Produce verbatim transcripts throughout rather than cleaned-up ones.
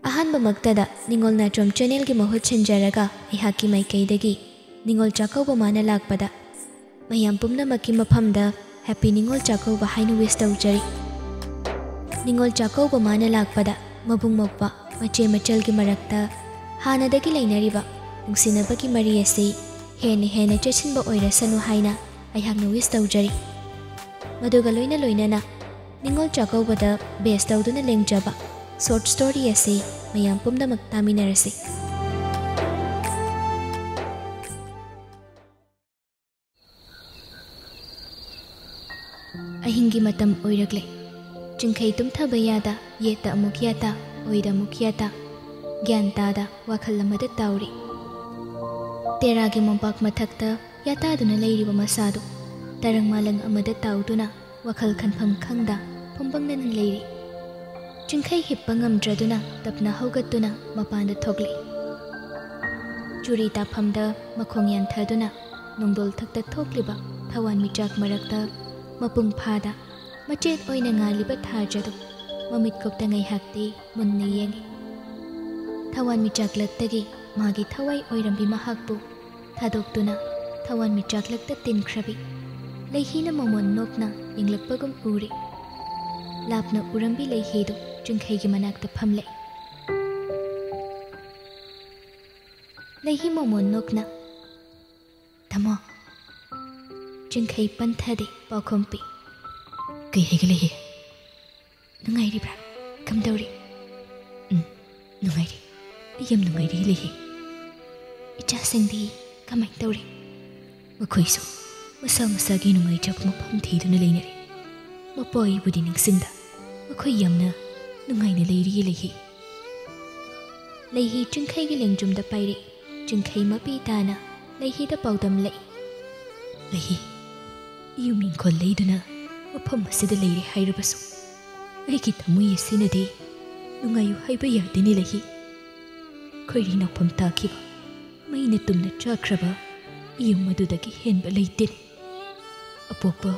ꯑꯍꯥꯟꯕꯃꯛꯇꯗ ꯅꯤꯉꯣꯜ ꯅꯥꯆꯣꯝ ꯆꯦꯅꯦꯜꯒꯤ ꯃꯍꯨꯠ ꯁꯤꯟꯖꯔꯒ ꯑꯩꯍꯥꯛꯀꯤ ꯃꯥꯏꯀꯩꯗꯒꯤ ꯅꯤꯉꯣꯜ ꯆꯥꯛꯀꯧꯕ ꯃꯥꯅ ꯂꯥꯛꯄꯗ ꯃꯌꯥꯝ ꯄꯨꯝꯅꯃꯛꯀꯤ ꯃꯐꯝꯗ ꯍꯦꯄꯤ ꯅꯤꯉꯣꯜ ꯆꯥꯛꯀꯧꯕ ꯍꯥꯏꯅ ꯋꯤꯁ ꯇꯧꯖꯔꯤ꯫ ꯅꯤꯉꯣꯜ ꯆꯥꯛꯀꯧꯕ ꯃꯥꯅ ꯂꯥꯛꯄꯗ ꯃꯕꯨꯡ ꯃꯧꯄ꯭ꯋꯥ, ꯃꯆꯦ ꯃꯆꯜꯒꯤ ꯃꯔꯛꯇ ꯍꯥꯟꯅꯗꯒꯤ ꯂꯩꯅꯔꯤꯕ ꯅꯨꯡꯁꯤꯅꯕꯒꯤ ꯃꯔꯤ ꯑꯁꯤ ꯍꯦꯟꯅ ꯍꯦꯟꯅ ꯆꯦꯠꯁꯤꯟꯕ ꯑꯣꯏꯔꯁꯅꯨ ꯍꯥꯏꯅ ꯑꯩꯍꯥꯛꯅ ꯋꯤꯁ ꯇꯧꯖꯔꯤ꯫ ꯃꯗꯨꯒ ꯂꯣꯏꯅ ꯂꯣꯏꯅꯅ ꯅꯤꯉꯣꯜ ꯆꯥꯛꯀꯧꯕꯗ ꯕꯦꯁ ꯇꯧꯗꯨꯅ ꯂꯦꯡꯖꯕ ꯁꯣꯔꯠ ꯁ꯭ꯇꯣꯔꯤ ꯑꯁꯤ ꯃꯌꯥꯝ ꯄꯨꯝꯅꯃꯛ ꯇꯥꯃꯤꯟꯅꯔꯁꯤ꯫ ꯑꯍꯤꯡꯒꯤ ꯃꯇꯝ ꯑꯣꯏꯔꯛꯂꯦ꯫ ꯆꯤꯡꯈꯩ ꯇꯨꯝꯊꯕ ꯌꯥꯗ, ꯌꯦꯠꯇ ꯑꯃꯨꯛ ꯌꯥꯇꯥ, ꯑꯣꯏꯗ ꯑꯃꯨꯛ ꯌꯥꯇꯥ, ꯒ꯭ꯌꯥꯟ ꯇꯥꯗ ꯋꯥꯈꯜ ꯑꯃꯗ ꯇꯥꯎꯔꯤ꯫ ꯇꯦꯔꯥꯒꯤ ꯃꯣꯝꯄꯥꯛ ꯃꯊꯛꯇ ꯌꯥꯇꯥꯗꯨꯅ ꯂꯩꯔꯤꯕ ꯃꯁꯥꯗꯨ ꯇꯔꯪ ꯃꯥꯂꯪ ꯑꯃꯗ ꯇꯥꯎꯗꯨꯅ ꯋꯥꯈꯜ ꯈꯟꯐꯝ ꯈꯪꯗ ꯐꯨꯝꯕꯪꯅꯅ ꯂꯩꯔꯤ꯫ ꯆꯤꯡꯈꯩ ꯍꯤꯞꯄ ꯉꯝꯗ꯭ꯔꯗꯨꯅ ꯇꯞꯅ ꯍꯧꯒꯠꯇꯨꯅ ꯃꯄꯥꯟꯗ ꯊꯣꯛꯂꯛꯏ꯫ ꯆꯨꯔꯤ ꯇꯥꯐꯝꯗ ꯃꯈꯣꯡ ꯌꯥꯟꯊꯗꯨꯅ ꯅꯣꯡꯗꯣꯜ ꯊꯛꯇ ꯊꯣꯛꯂꯤꯕ ꯊꯋꯥꯟꯃꯤꯆꯥꯛ ꯃꯔꯛꯇ ꯃꯄꯨꯡ ꯐꯥꯗ ꯃꯆꯦꯠ ꯑꯣꯏꯅ ꯉꯥꯜꯂꯤꯕ ꯊꯥꯖꯗꯨ ꯃꯃꯤꯠꯀꯨꯞꯇ ꯉꯥꯏꯍꯥꯛꯇꯤ ꯃꯨꯟꯅ ꯌꯦꯡꯏ꯫ ꯊꯋꯥꯟꯃꯤꯆꯥꯛꯂꯛꯇꯒꯤ ꯃꯥꯒꯤ ꯊꯋꯥꯏ ꯑꯣꯏꯔꯝꯕꯤ ꯃꯍꯥꯛꯄꯨ ꯊꯥꯗꯣꯛꯇꯨꯅ ꯊꯋꯥꯟꯃꯤꯆꯥꯛꯂꯛꯇ ꯇꯤꯟꯈ꯭ꯔꯕꯤ ꯂꯩꯍꯤꯅ ꯃꯃꯣꯟ ꯅꯣꯛꯅ ꯌꯦꯡꯂꯛꯄꯒꯨꯝ ꯎꯔꯤ꯫ ꯂꯥꯞꯅ ꯎꯔꯝꯕꯤ ꯂꯩꯍꯤꯗꯨ ꯆꯤꯡꯈꯩꯒꯤ ꯃꯅꯥꯛꯇ ꯐꯝꯂꯦ꯫ ꯂꯩꯍꯤ ꯃꯃꯣꯟ ꯅꯣꯛꯅ, "ꯇꯥꯃꯣ!" ꯆꯤꯡꯈꯩ ꯄꯟꯊꯗꯦ ꯄꯥꯎꯈꯨꯝ ꯄꯤ꯫ "ꯀꯩ ꯍꯥꯏꯒꯦ ꯂꯩꯍꯤ?" "ꯅꯨꯡꯉꯥꯏꯔꯤꯕ꯭ꯔꯥ? ꯀꯝꯗꯧꯔꯤ?" "ꯎꯝ, ꯅꯨꯡꯉꯥꯏꯔꯤ꯫ ꯑꯩ ꯌꯥꯝ ꯅꯨꯡꯉꯥꯏꯔꯤ ꯂꯩꯍꯤ꯫ ꯏꯆꯥꯁꯤꯡꯗꯤ ꯀꯃꯥꯏꯅ ꯇꯧꯔꯤ?" "ꯃꯈꯣꯏꯁꯨ ꯃꯁꯥ ꯃꯁꯥꯒꯤ ꯅꯨꯡꯉꯥꯏꯖꯕ ꯃꯐꯝ ꯊꯤꯗꯨꯅ ꯂꯩꯅꯔꯤ꯫ ꯃꯄꯥ ꯑꯩꯕꯨꯗꯤ ꯅꯤꯡꯁꯤꯡꯗ ꯃꯈꯣꯏ ꯌꯥꯝꯅ ꯅꯨꯡꯉꯥꯏꯅ ꯂꯩꯔꯤ ꯂꯩꯍꯤ꯫" ꯂꯩꯍꯤ ꯆꯤꯡꯈꯩꯒꯤ ꯂꯦꯡꯖꯨꯝꯗ ꯄꯥꯏꯔꯛꯏ꯫ ꯆꯤꯡꯈꯩ ꯃꯄꯤ ꯇꯥꯅ ꯂꯩꯍꯤꯗ ꯄꯥꯎꯗꯝꯂꯛꯏ꯫ "ꯂꯩꯍꯤ, ꯌꯨꯝ ꯏꯪꯈꯣꯜ ꯂꯩꯗꯨꯅ ꯃꯐꯝ ꯑꯁꯤꯗ ꯂꯩꯔꯦ ꯍꯥꯏꯔꯕꯁꯨ ꯑꯩꯒꯤ ꯊꯃꯣꯏ ꯑꯁꯤꯅꯗꯤ ꯅꯨꯡꯉꯥꯏꯌꯨ ꯍꯥꯏꯕ ꯌꯥꯗꯦꯅꯦ ꯂꯩꯍꯤ꯫ ꯈꯣꯏꯔꯤ ꯅꯥꯎꯐꯝ ꯇꯥꯈꯤꯕ, ꯃꯩꯅ ꯇꯨꯝꯅ ꯆꯥꯈ꯭ꯔꯕ ꯌꯨꯝ ꯑꯗꯨꯗꯒꯤ ꯍꯦꯟꯕ ꯂꯩꯇꯦꯅꯦ꯫ ꯑꯄꯣꯛꯄ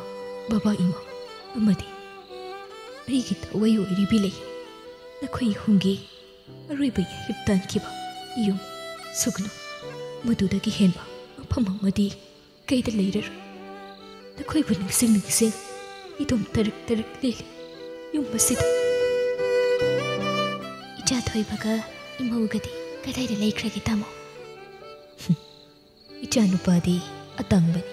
ꯕꯕꯥ ꯏꯃꯥ ꯑꯃꯗꯤ ꯑꯩꯒꯤ ꯊꯋꯥꯏ ꯑꯣꯏꯔꯤꯕꯤ ꯂꯩꯍꯤ, ꯅꯈꯣꯏ ꯑꯍꯨꯝꯒꯤ ꯑꯔꯣꯏꯕ ꯌꯥꯍꯤꯞ ꯇꯥꯟꯈꯤꯕ ꯌꯨꯝ꯫ ꯁꯨꯒꯅꯨ, ꯃꯗꯨꯗꯒꯤ ꯍꯦꯟꯕ ꯃꯐꯝ ꯑꯃꯗꯤ ꯀꯩꯗ ꯂꯩꯔꯔꯣꯏ꯫ ꯅꯈꯣꯏꯕꯨ ꯅꯤꯡꯁꯤꯡ ꯅꯤꯡꯁꯤꯡ ꯏꯇꯣꯝ ꯇꯔꯛ ꯇꯔꯛ ꯂꯦꯜꯂꯤ ꯌꯨꯝ ꯑꯁꯤꯗ꯫ ꯏꯆꯥ ꯊꯣꯏꯕꯒ ꯏꯃꯧꯒꯗꯤ ꯀꯗꯥꯏꯗ ꯂꯩꯈ꯭ꯔꯒꯦ, ꯇꯥꯃꯣ? ꯏꯆꯥꯅꯨꯄꯥꯗꯤ ꯑꯇꯥꯡꯕꯅꯤ꯫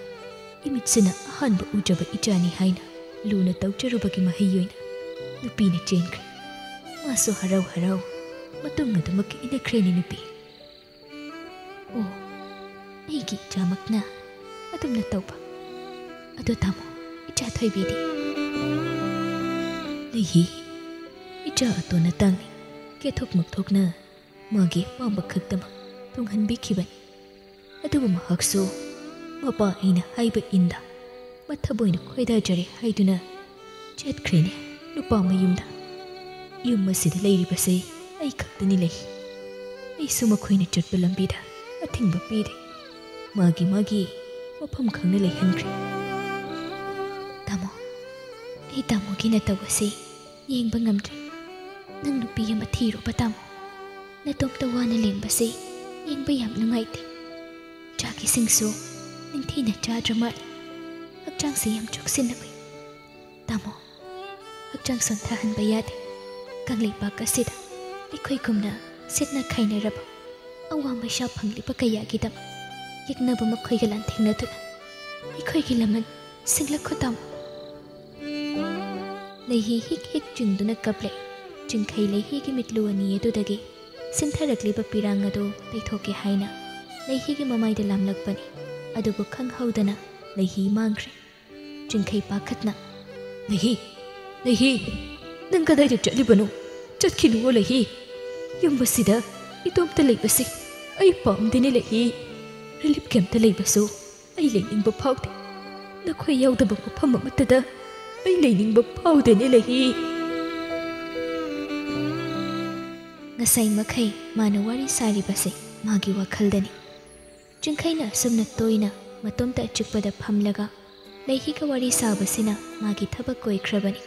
ꯏꯃꯤꯠꯁꯤꯅ ꯑꯍꯥꯟꯕ ꯎꯖꯕ ꯏꯆꯥꯅꯤ ꯍꯥꯏꯅ ꯂꯨꯅ ꯇꯧꯖꯔꯨꯕꯒꯤ ꯃꯍꯩ ꯑꯣꯏꯅ ꯅꯨꯄꯤꯅ ꯆꯦꯟꯈ꯭ꯔꯦ꯫ ꯃꯥꯁꯨ ꯍꯔꯥꯎ ꯍꯔꯥꯎ ꯃꯇꯨꯡ ꯑꯗꯨꯃꯛ ꯏꯟꯅꯈ꯭ꯔꯦꯅꯦ, ꯅꯨꯄꯤ꯫ ꯑꯣ, ꯑꯩꯒꯤ ꯏꯆꯥꯃꯛꯅ ꯑꯗꯨꯝꯅ ꯇꯧꯕ꯫ ꯑꯗꯣ ꯇꯥꯃꯣ, ꯏꯆꯥ ꯊꯣꯏꯕꯤꯗꯤ? ꯂꯩꯍꯤ, ꯏꯆꯥ ꯑꯇꯣꯟ ꯑꯇꯥꯡꯅꯤ꯫ ꯀꯦꯊꯣꯛ ꯃꯛꯊꯣꯛꯅ ꯃꯥꯒꯤ ꯑꯄꯥꯝꯕ ꯈꯛꯇꯃꯛ ꯇꯨꯡꯍꯟꯕꯤꯈꯤꯕꯅꯤ꯫ ꯑꯗꯨꯕꯨ ꯃꯍꯥꯛꯁꯨ ꯃꯄꯥ ꯑꯩꯅ ꯍꯥꯏꯕ ꯏꯟꯗ ꯃꯊꯃꯣꯏꯅ ꯈꯣꯏꯗꯥꯖꯔꯦ ꯍꯥꯏꯗꯨꯅ ꯆꯠꯈ꯭ꯔꯦꯅꯦ ꯅꯨꯄꯥ ꯃꯌꯨꯝꯗ꯫ ꯌꯨꯝ ꯑꯁꯤꯗ ꯂꯩꯔꯤꯕꯁꯦ ꯑꯩ ꯈꯛꯇꯅꯤ ꯂꯩ꯫ ꯑꯩꯁꯨ ꯃꯈꯣꯏꯅ ꯆꯠꯄ ꯂꯝꯕꯤꯗ ꯑꯊꯤꯡꯕ ꯄꯤꯔꯦ꯫ ꯃꯥꯒꯤ ꯃꯥꯒꯤ ꯃꯐꯝ ꯈꯪꯅ ꯂꯩꯍꯟꯈ꯭ꯔꯦ꯫ ꯇꯥꯃꯣ, ꯑꯩ ꯇꯥꯃꯣꯒꯤ ꯅꯇꯧ ꯑꯁꯤ ꯌꯦꯡꯕ ꯉꯝꯗ꯭ꯔꯦ꯫ ꯅꯪ ꯅꯨꯄꯤ ꯑꯃ ꯊꯤꯔꯨꯕ, ꯇꯥꯃꯣ꯫ ꯅꯇꯣꯝꯇ ꯋꯥꯅ ꯂꯦꯟꯕꯁꯦ ꯌꯦꯡꯕ ꯌꯥꯝ ꯅꯨꯡꯉꯥꯏꯇꯦ꯫ ꯆꯥꯛ ꯏꯁꯤꯡꯁꯨ ꯅꯤꯡꯊꯤꯅ ꯆꯥꯗ꯭ꯔ ꯃꯥꯜꯂꯦ꯫ ꯍꯛꯆꯥꯡꯁꯦ ꯌꯥꯝ ꯆꯣꯛꯁꯤꯟꯅ ꯎꯏ꯫ ꯇꯥꯃꯣ, ꯍꯛꯆꯥꯡ ꯁꯣꯟꯊꯍꯟꯕ ꯌꯥꯗꯦ꯫ ꯀꯪꯂꯩꯄꯥꯛ ꯑꯁꯤꯗ ꯑꯩꯈꯣꯏꯒꯨꯝꯅ ꯁꯤꯠꯅ ꯈꯥꯏꯅꯔꯕ ꯑꯋꯥ ꯃꯩꯁꯥ ꯐꯪꯂꯤꯕ ꯀꯌꯥꯒꯤꯗꯃꯛ ꯌꯦꯛꯅꯕ ꯃꯈꯣꯏꯒ ꯂꯥꯟꯊꯦꯡꯅꯗꯨꯅ ꯑꯩꯈꯣꯏꯒꯤ ꯂꯃꯟ ꯁꯤꯡꯂꯛꯈꯣ, ꯇꯥꯃꯣ꯫ ꯂꯩꯍꯤ ꯍꯤꯛ ꯍꯤꯛ ꯆꯤꯡꯗꯨꯅ ꯀꯞꯂꯦ꯫ ꯆꯤꯡꯈꯩ ꯂꯩꯍꯤꯒꯤ ꯃꯤꯠꯂꯨ ꯑꯅꯤ ꯑꯗꯨꯗꯒꯤ ꯁꯤꯟꯊꯔꯛꯂꯤꯕ ꯄꯤꯔꯥꯡ ꯑꯗꯨ ꯇꯩꯊꯣꯛꯀꯦ ꯍꯥꯏꯅ ꯂꯩꯍꯤꯒꯤ ꯃꯃꯥꯏꯗ ꯂꯥꯝꯂꯛꯄꯅꯤ꯫ ꯑꯗꯨꯕꯨ ꯈꯪꯍꯧꯗꯅ ꯂꯩꯍꯤ ꯃꯥꯡꯈ꯭ꯔꯦ꯫ ꯆꯤꯡꯈꯩ ꯄꯥꯈꯠꯅ, "ꯂꯩꯍꯤ, ꯂꯩꯍꯤ, ꯅꯪ ꯀꯗꯥꯏꯗ ꯆꯠꯂꯤꯕꯅꯣ? ꯆꯠꯈꯤꯅꯨꯋꯣ ꯂꯩꯍꯤ꯫ ꯌꯨꯝ ꯑꯁꯤꯗ ꯏꯇꯣꯝꯇ ꯂꯩꯕꯁꯤ ꯑꯩ ꯄꯥꯝꯗꯦꯅꯦ ꯂꯩꯍꯤ꯫ ꯔꯤꯂꯤꯐ ꯀꯦꯝꯞꯇ ꯂꯩꯕꯁꯨ ꯑꯩ ꯂꯩꯅꯤꯡꯕ ꯐꯥꯎꯗꯦ꯫ ꯅꯈꯣꯏ ꯌꯥꯎꯗꯕ ꯃꯐꯝ ꯑꯃꯠꯇꯗ ꯑꯩ ꯂꯩꯅꯤꯡꯕ ꯐꯥꯎꯗꯦꯅꯦ ꯂꯩꯍꯤ꯫" ꯉꯁꯥꯏ ꯃꯈꯩ ꯃꯥꯅ ꯋꯥꯔꯤ ꯁꯥꯔꯤꯕꯁꯦ ꯃꯥꯒꯤ ꯋꯥꯈꯜꯗꯅꯤ꯫ ꯆꯤꯡꯈꯩꯅ ꯑꯁꯨꯝꯅ ꯇꯣꯏꯅ ꯃꯇꯣꯝꯇ ꯑꯆꯤꯛꯄꯗ ꯐꯝꯂꯒ ꯂꯩꯍꯤꯒ ꯋꯥꯔꯤ ꯁꯥꯕꯁꯤꯅ ꯃꯥꯒꯤ ꯊꯕꯛ ꯑꯣꯏꯈ꯭ꯔꯕꯅꯤ꯫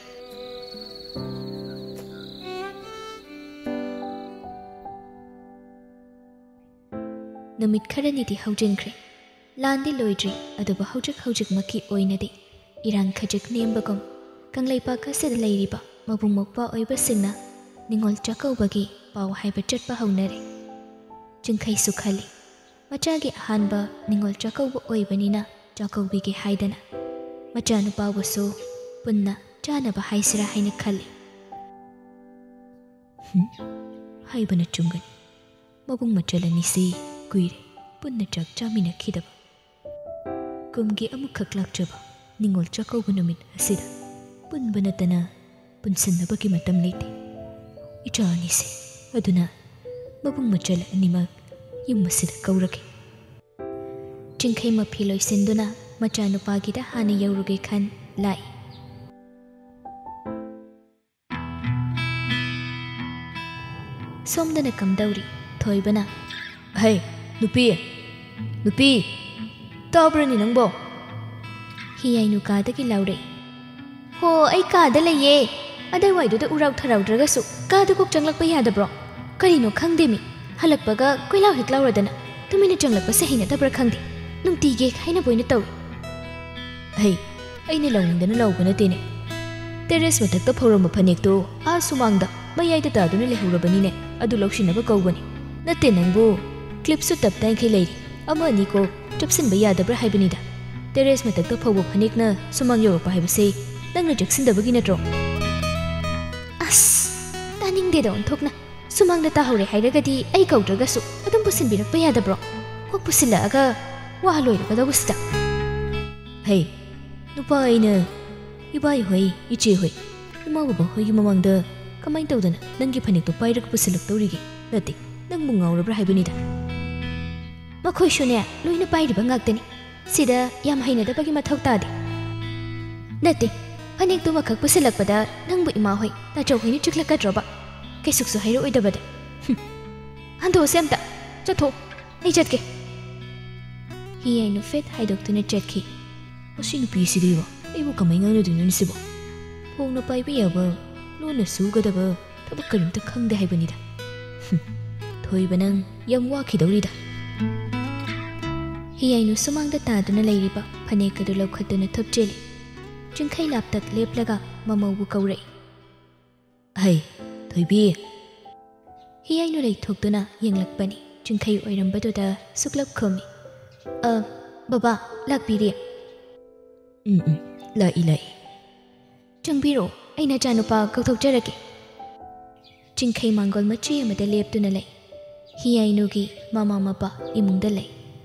ꯅꯨꯃꯤꯠ ꯈꯔꯅꯤꯗꯤ ꯍꯧꯖꯤꯟꯈ꯭ꯔꯦ꯫ ꯂꯥꯟꯗꯤ ꯂꯣꯏꯗ꯭ꯔꯤ, ꯑꯗꯨꯕꯨ ꯍꯧꯖꯤꯛ ꯍꯧꯖꯤꯛꯃꯛꯀꯤ ꯑꯣꯏꯅꯗꯤ ꯏꯔꯥꯡ ꯈꯖꯤꯛ ꯅꯦꯝꯕꯒꯨꯝ ꯀꯪꯂꯩꯄꯥꯛ ꯑꯁꯤꯗ ꯂꯩꯔꯤꯕ ꯃꯕꯨꯡ ꯃꯧꯄ꯭ꯋꯥ ꯑꯣꯏꯕꯁꯤꯡꯅ ꯅꯤꯉꯣꯜ ꯆꯥꯛꯀꯧꯕꯒꯤ ꯄꯥꯎ ꯍꯥꯏꯕ ꯆꯠꯄ ꯍꯧꯅꯔꯦ꯫ ꯆꯤꯡꯈꯩꯁꯨ ꯈꯜꯂꯤ, ꯃꯆꯥꯒꯤ ꯑꯍꯥꯟꯕ ꯅꯤꯉꯣꯜ ꯆꯥꯛꯀꯧꯕ ꯑꯣꯏꯕꯅꯤꯅ ꯆꯥꯛꯀꯧꯕꯤꯒꯦ ꯍꯥꯏꯗꯅ ꯃꯆꯥꯅꯨꯄꯥꯕꯨꯁꯨ ꯄꯨꯟꯅ ꯆꯥꯅꯕ ꯍꯥꯏꯁꯤꯔꯥ ꯍꯥꯏꯅ ꯈꯜꯂꯤ꯫ ꯍꯨꯝ, ꯍꯥꯏꯕꯅ ꯆꯨꯝꯒꯅꯤ꯫ ꯃꯕꯨꯡ ꯃꯆꯜ ꯑꯅꯤꯁꯤ ꯀꯨꯏꯔꯦ ꯄꯨꯟꯅ ꯆꯥꯛ ꯆꯥꯃꯤꯟꯅꯈꯤꯗꯕ꯫ ꯀꯨꯝꯒꯤ ꯑꯃꯨꯛꯈꯛ ꯂꯥꯛꯆꯕ ꯅꯤꯉꯣꯜ ꯆꯥꯛꯀꯧꯕ ꯅꯨꯃꯤꯠ ꯑꯁꯤꯗ ꯄꯨꯟꯕ ꯅꯠꯇꯅ ꯄꯨꯟꯁꯤꯟꯅꯕꯒꯤ ꯃꯇꯝ ꯂꯩꯇꯦ꯫ ꯏꯆꯥ ꯑꯅꯤꯁꯦ, ꯑꯗꯨꯅ ꯃꯕꯨꯡ ꯃꯆꯜ ꯑꯅꯤꯃꯛ ꯌꯨꯝ ꯑꯁꯤꯗ ꯀꯧꯔꯒꯦ꯫ ꯆꯤꯡꯈꯩ ꯃꯐꯤ ꯂꯣꯏꯁꯤꯟꯗꯨꯅ ꯃꯆꯥꯅꯨꯄꯥꯒꯤꯗ ꯍꯥꯟꯅ ꯌꯧꯔꯨꯒꯦ ꯈꯟ ꯂꯥꯛꯏ꯫ ꯁꯣꯝꯗꯅ ꯀꯝꯗꯧꯔꯤ? ꯊꯣꯏꯕꯅ, "ꯍꯩ, ꯅꯨꯄꯤ, ꯅꯨꯄꯤ, ꯇꯥꯕ꯭ꯔꯅꯤ ꯅꯪꯕꯣ?" ꯍꯤꯌꯥꯏꯅꯨ ꯀꯥꯗꯒꯤ ꯂꯥꯎꯔꯛꯏ꯫ "ꯍꯣ, ꯑꯩ ꯀꯥꯗ ꯂꯩꯌꯦ꯫ ꯑꯗꯥꯏꯋꯥꯏꯗꯨꯗ ꯎꯔꯥꯎ ꯊꯔꯥꯎꯗ꯭ꯔꯒꯁꯨ ꯀꯥꯗ ꯀꯣꯛ ꯆꯪꯂꯛꯄ ꯌꯥꯗꯕ꯭ꯔꯣ? ꯀꯔꯤꯅꯣ ꯈꯪꯗꯦꯃꯤ, ꯍꯜꯂꯛꯄꯒ ꯀꯣꯏꯂꯥꯎ ꯍꯦꯛ ꯂꯥꯎꯔꯗꯅ ꯇꯨꯃꯤꯟꯅ ꯆꯪꯂꯛꯄꯁꯦ ꯍꯩꯅꯗꯕ꯭ꯔꯥ ꯈꯪꯗꯦ꯫ ꯅꯨꯡꯇꯤꯒꯤ ꯍꯦꯛ ꯍꯥꯏꯅꯕ ꯑꯣꯏꯅ ꯇꯧꯏ꯫" "ꯍꯩ, ꯑꯩꯅ ꯂꯧꯅꯤꯡꯗꯅ ꯂꯧꯕ ꯅꯠꯇꯦꯅꯦ꯫ ꯇꯦꯔꯦꯁ ꯃꯊꯛꯇ ꯐꯧꯔꯝꯕ ꯐꯅꯦꯛꯇꯣ ꯑꯥ ꯁꯨꯃꯥꯡꯗ ꯃꯌꯥꯏꯗ ꯇꯥꯗꯨꯅ ꯂꯩꯍꯧꯔꯕꯅꯤꯅꯦ, ꯑꯗꯨ ꯂꯧꯁꯤꯟꯅꯕ ꯀꯧꯕꯅꯤ꯫ ꯅꯠꯇꯦ ꯅꯪꯕꯨ, ꯀ꯭ꯂꯤꯞꯁꯨ ꯇꯞꯇ ꯌꯥꯡꯈꯩ ꯂꯩꯔꯤ, ꯑꯃ ꯑꯅꯤ ꯀꯣꯛ ꯆꯞꯁꯤꯟꯕ ꯌꯥꯗꯕ꯭ꯔꯥ ꯍꯥꯏꯕꯅꯤꯗ꯫ ꯇꯦꯔꯦꯁ ꯃꯊꯛꯇ ꯐꯧꯕ ꯐꯅꯦꯛꯅ ꯁꯨꯃꯥꯡ ꯌꯧꯔꯛꯄ ꯍꯥꯏꯕꯁꯦ ꯅꯪꯅ ꯆꯦꯛꯁꯤꯟꯗꯕꯒꯤ ꯅꯠꯇ꯭ꯔꯣ?" "ꯑꯁ, ꯇꯥꯅꯤꯡꯗꯦꯗ ꯑꯣꯟꯊꯣꯛꯅ꯫ ꯁꯨꯃꯥꯡꯗ ꯇꯥꯍꯧꯔꯦ ꯍꯥꯏꯔꯒꯗꯤ ꯑꯩ ꯀꯧꯗ꯭ꯔꯒꯁꯨ ꯑꯗꯨꯝ ꯄꯨꯁꯤꯟꯕꯤꯔꯛꯄ ꯌꯥꯗꯕ꯭ꯔꯣ? ꯀꯣꯛ ꯄꯨꯁꯤꯜꯂꯛꯑꯒ ꯋꯥ ꯂꯣꯏꯔꯒꯗꯧꯕꯁꯤꯗ꯫" "ꯍꯩ, ꯅꯨꯄꯥ ꯑꯩꯅ ꯏꯕꯥꯏ ꯍꯣꯏ, ꯏꯆꯦ ꯍꯣꯏ, ꯏꯃꯥ ꯕꯕꯥ ꯍꯣꯏꯒꯤ ꯃꯃꯥꯡꯗ ꯀꯃꯥꯏꯅ ꯇꯧꯗꯅ ꯅꯪꯒꯤ ꯐꯅꯦꯛꯇꯣ ꯄꯥꯏꯔꯒ ꯄꯨꯁꯤꯜꯂꯛꯇꯧꯔꯤꯒꯦ? ꯅꯠꯇꯦ, ꯅꯪꯕꯨ ꯉꯥꯎꯔꯕ꯭ꯔꯥ ꯍꯥꯏꯕꯅꯤꯗ꯫" "ꯃꯈꯣꯏꯁꯨꯅꯦ, ꯂꯣꯏꯅ ꯄꯥꯏꯔꯤꯕ ꯉꯥꯛꯇꯅꯤ꯫ ꯁꯤꯗ ꯌꯥꯝ ꯍꯩꯅꯗꯕꯒꯤ ꯃꯊꯧ ꯇꯥꯗꯦ꯫" "ꯅꯠꯇꯦ, ꯐꯅꯦꯛꯇꯨꯃꯈꯛ ꯄꯨꯁꯤꯜꯂꯛꯄꯗ ꯅꯪꯕꯨ ꯏꯃꯥ ꯍꯣꯏ, ꯇꯥꯆꯧ ꯍꯣꯏꯅ ꯆꯤꯛꯂꯛꯀꯗ꯭ꯔꯣꯕ? ꯀꯩꯁꯨꯛꯁꯨ ꯍꯥꯏꯔꯛꯑꯣꯏꯗꯕꯗ꯫ ꯍꯨꯝ꯫ ꯍꯟꯗꯣꯛꯑꯁꯦ ꯑꯝꯇ꯫ ꯆꯠꯊꯣꯛ꯫ ꯑꯩ ꯆꯠꯀꯦ꯫" ꯍꯤꯌꯥꯏꯅꯨ ꯐꯦꯠ ꯍꯥꯏꯗꯣꯛꯇꯨꯅ ꯆꯠꯈꯤ꯫ "ꯃꯁꯤ ꯅꯨꯄꯤꯁꯤꯗꯤꯕ, ꯑꯩꯕꯨ ꯀꯃꯥꯏ ꯉꯥꯡꯅꯗꯣꯏꯅꯣꯅꯦ ꯁꯤꯕꯣ? ꯐꯣꯡꯅ ꯄꯥꯏꯕ ꯌꯥꯕ, ꯂꯣꯟꯅ ꯁꯨꯒꯗꯕ ꯊꯕꯛ ꯀꯔꯤꯝꯇ ꯈꯪꯗꯦ ꯍꯥꯏꯕꯅꯤꯗ꯫" ꯍꯨꯝ, ꯊꯣꯏꯕ ꯅꯪ ꯌꯥꯝ ꯋꯥꯈꯤꯗꯧꯔꯤꯗ꯫ ꯍꯤꯌꯥꯏꯅꯨ ꯁꯨꯃꯥꯡꯗ ꯇꯥꯗꯨꯅ ꯂꯩꯔꯤꯕ ꯐꯅꯦꯛ ꯑꯗꯨ ꯂꯧꯈꯠꯇꯨꯅ ꯊꯨꯞꯆꯤꯜꯂꯤ꯫ ꯆꯤꯡꯈꯩ ꯂꯥꯞꯇꯛ ꯂꯦꯞꯂꯒ ꯃꯃꯧꯕꯨ ꯀꯧꯔꯛꯏ꯫ "ꯍꯩ, ꯊꯣꯏꯕꯤ!" ꯍꯤꯌꯥꯏꯅꯨ ꯂꯩꯊꯣꯛꯇꯨꯅ ꯌꯦꯡꯂꯛꯄꯅꯤ꯫ ꯆꯤꯡꯈꯩ ꯑꯣꯏꯔꯝꯕꯗꯨꯗ ꯁꯨꯛꯂꯞ ꯈꯨꯝꯃꯤ꯫ "ꯑ, ꯕꯕꯥ, ꯂꯥꯛꯄꯤꯔꯦ꯫" "ꯎꯝ, ꯎꯝ, ꯂꯥꯛꯏ, ꯂꯥꯛꯏ꯫" "ꯆꯪꯕꯤꯔꯣ, ꯑꯩ ꯅꯆꯥꯅꯨꯄꯥ ꯀꯧꯊꯣꯛꯆꯔꯛꯀꯦ꯫" ꯆꯤꯡꯈꯩ ꯃꯥꯡꯒꯣꯜ ꯃꯆꯦ ꯑꯃꯗ ꯂꯦꯞꯇꯨꯅ ꯂꯩ꯫ ꯍꯤꯌꯥꯏꯅꯨꯒꯤ ꯃꯃꯥ ꯃꯄꯥ ꯏꯃꯨꯡꯗ ꯂꯩ꯫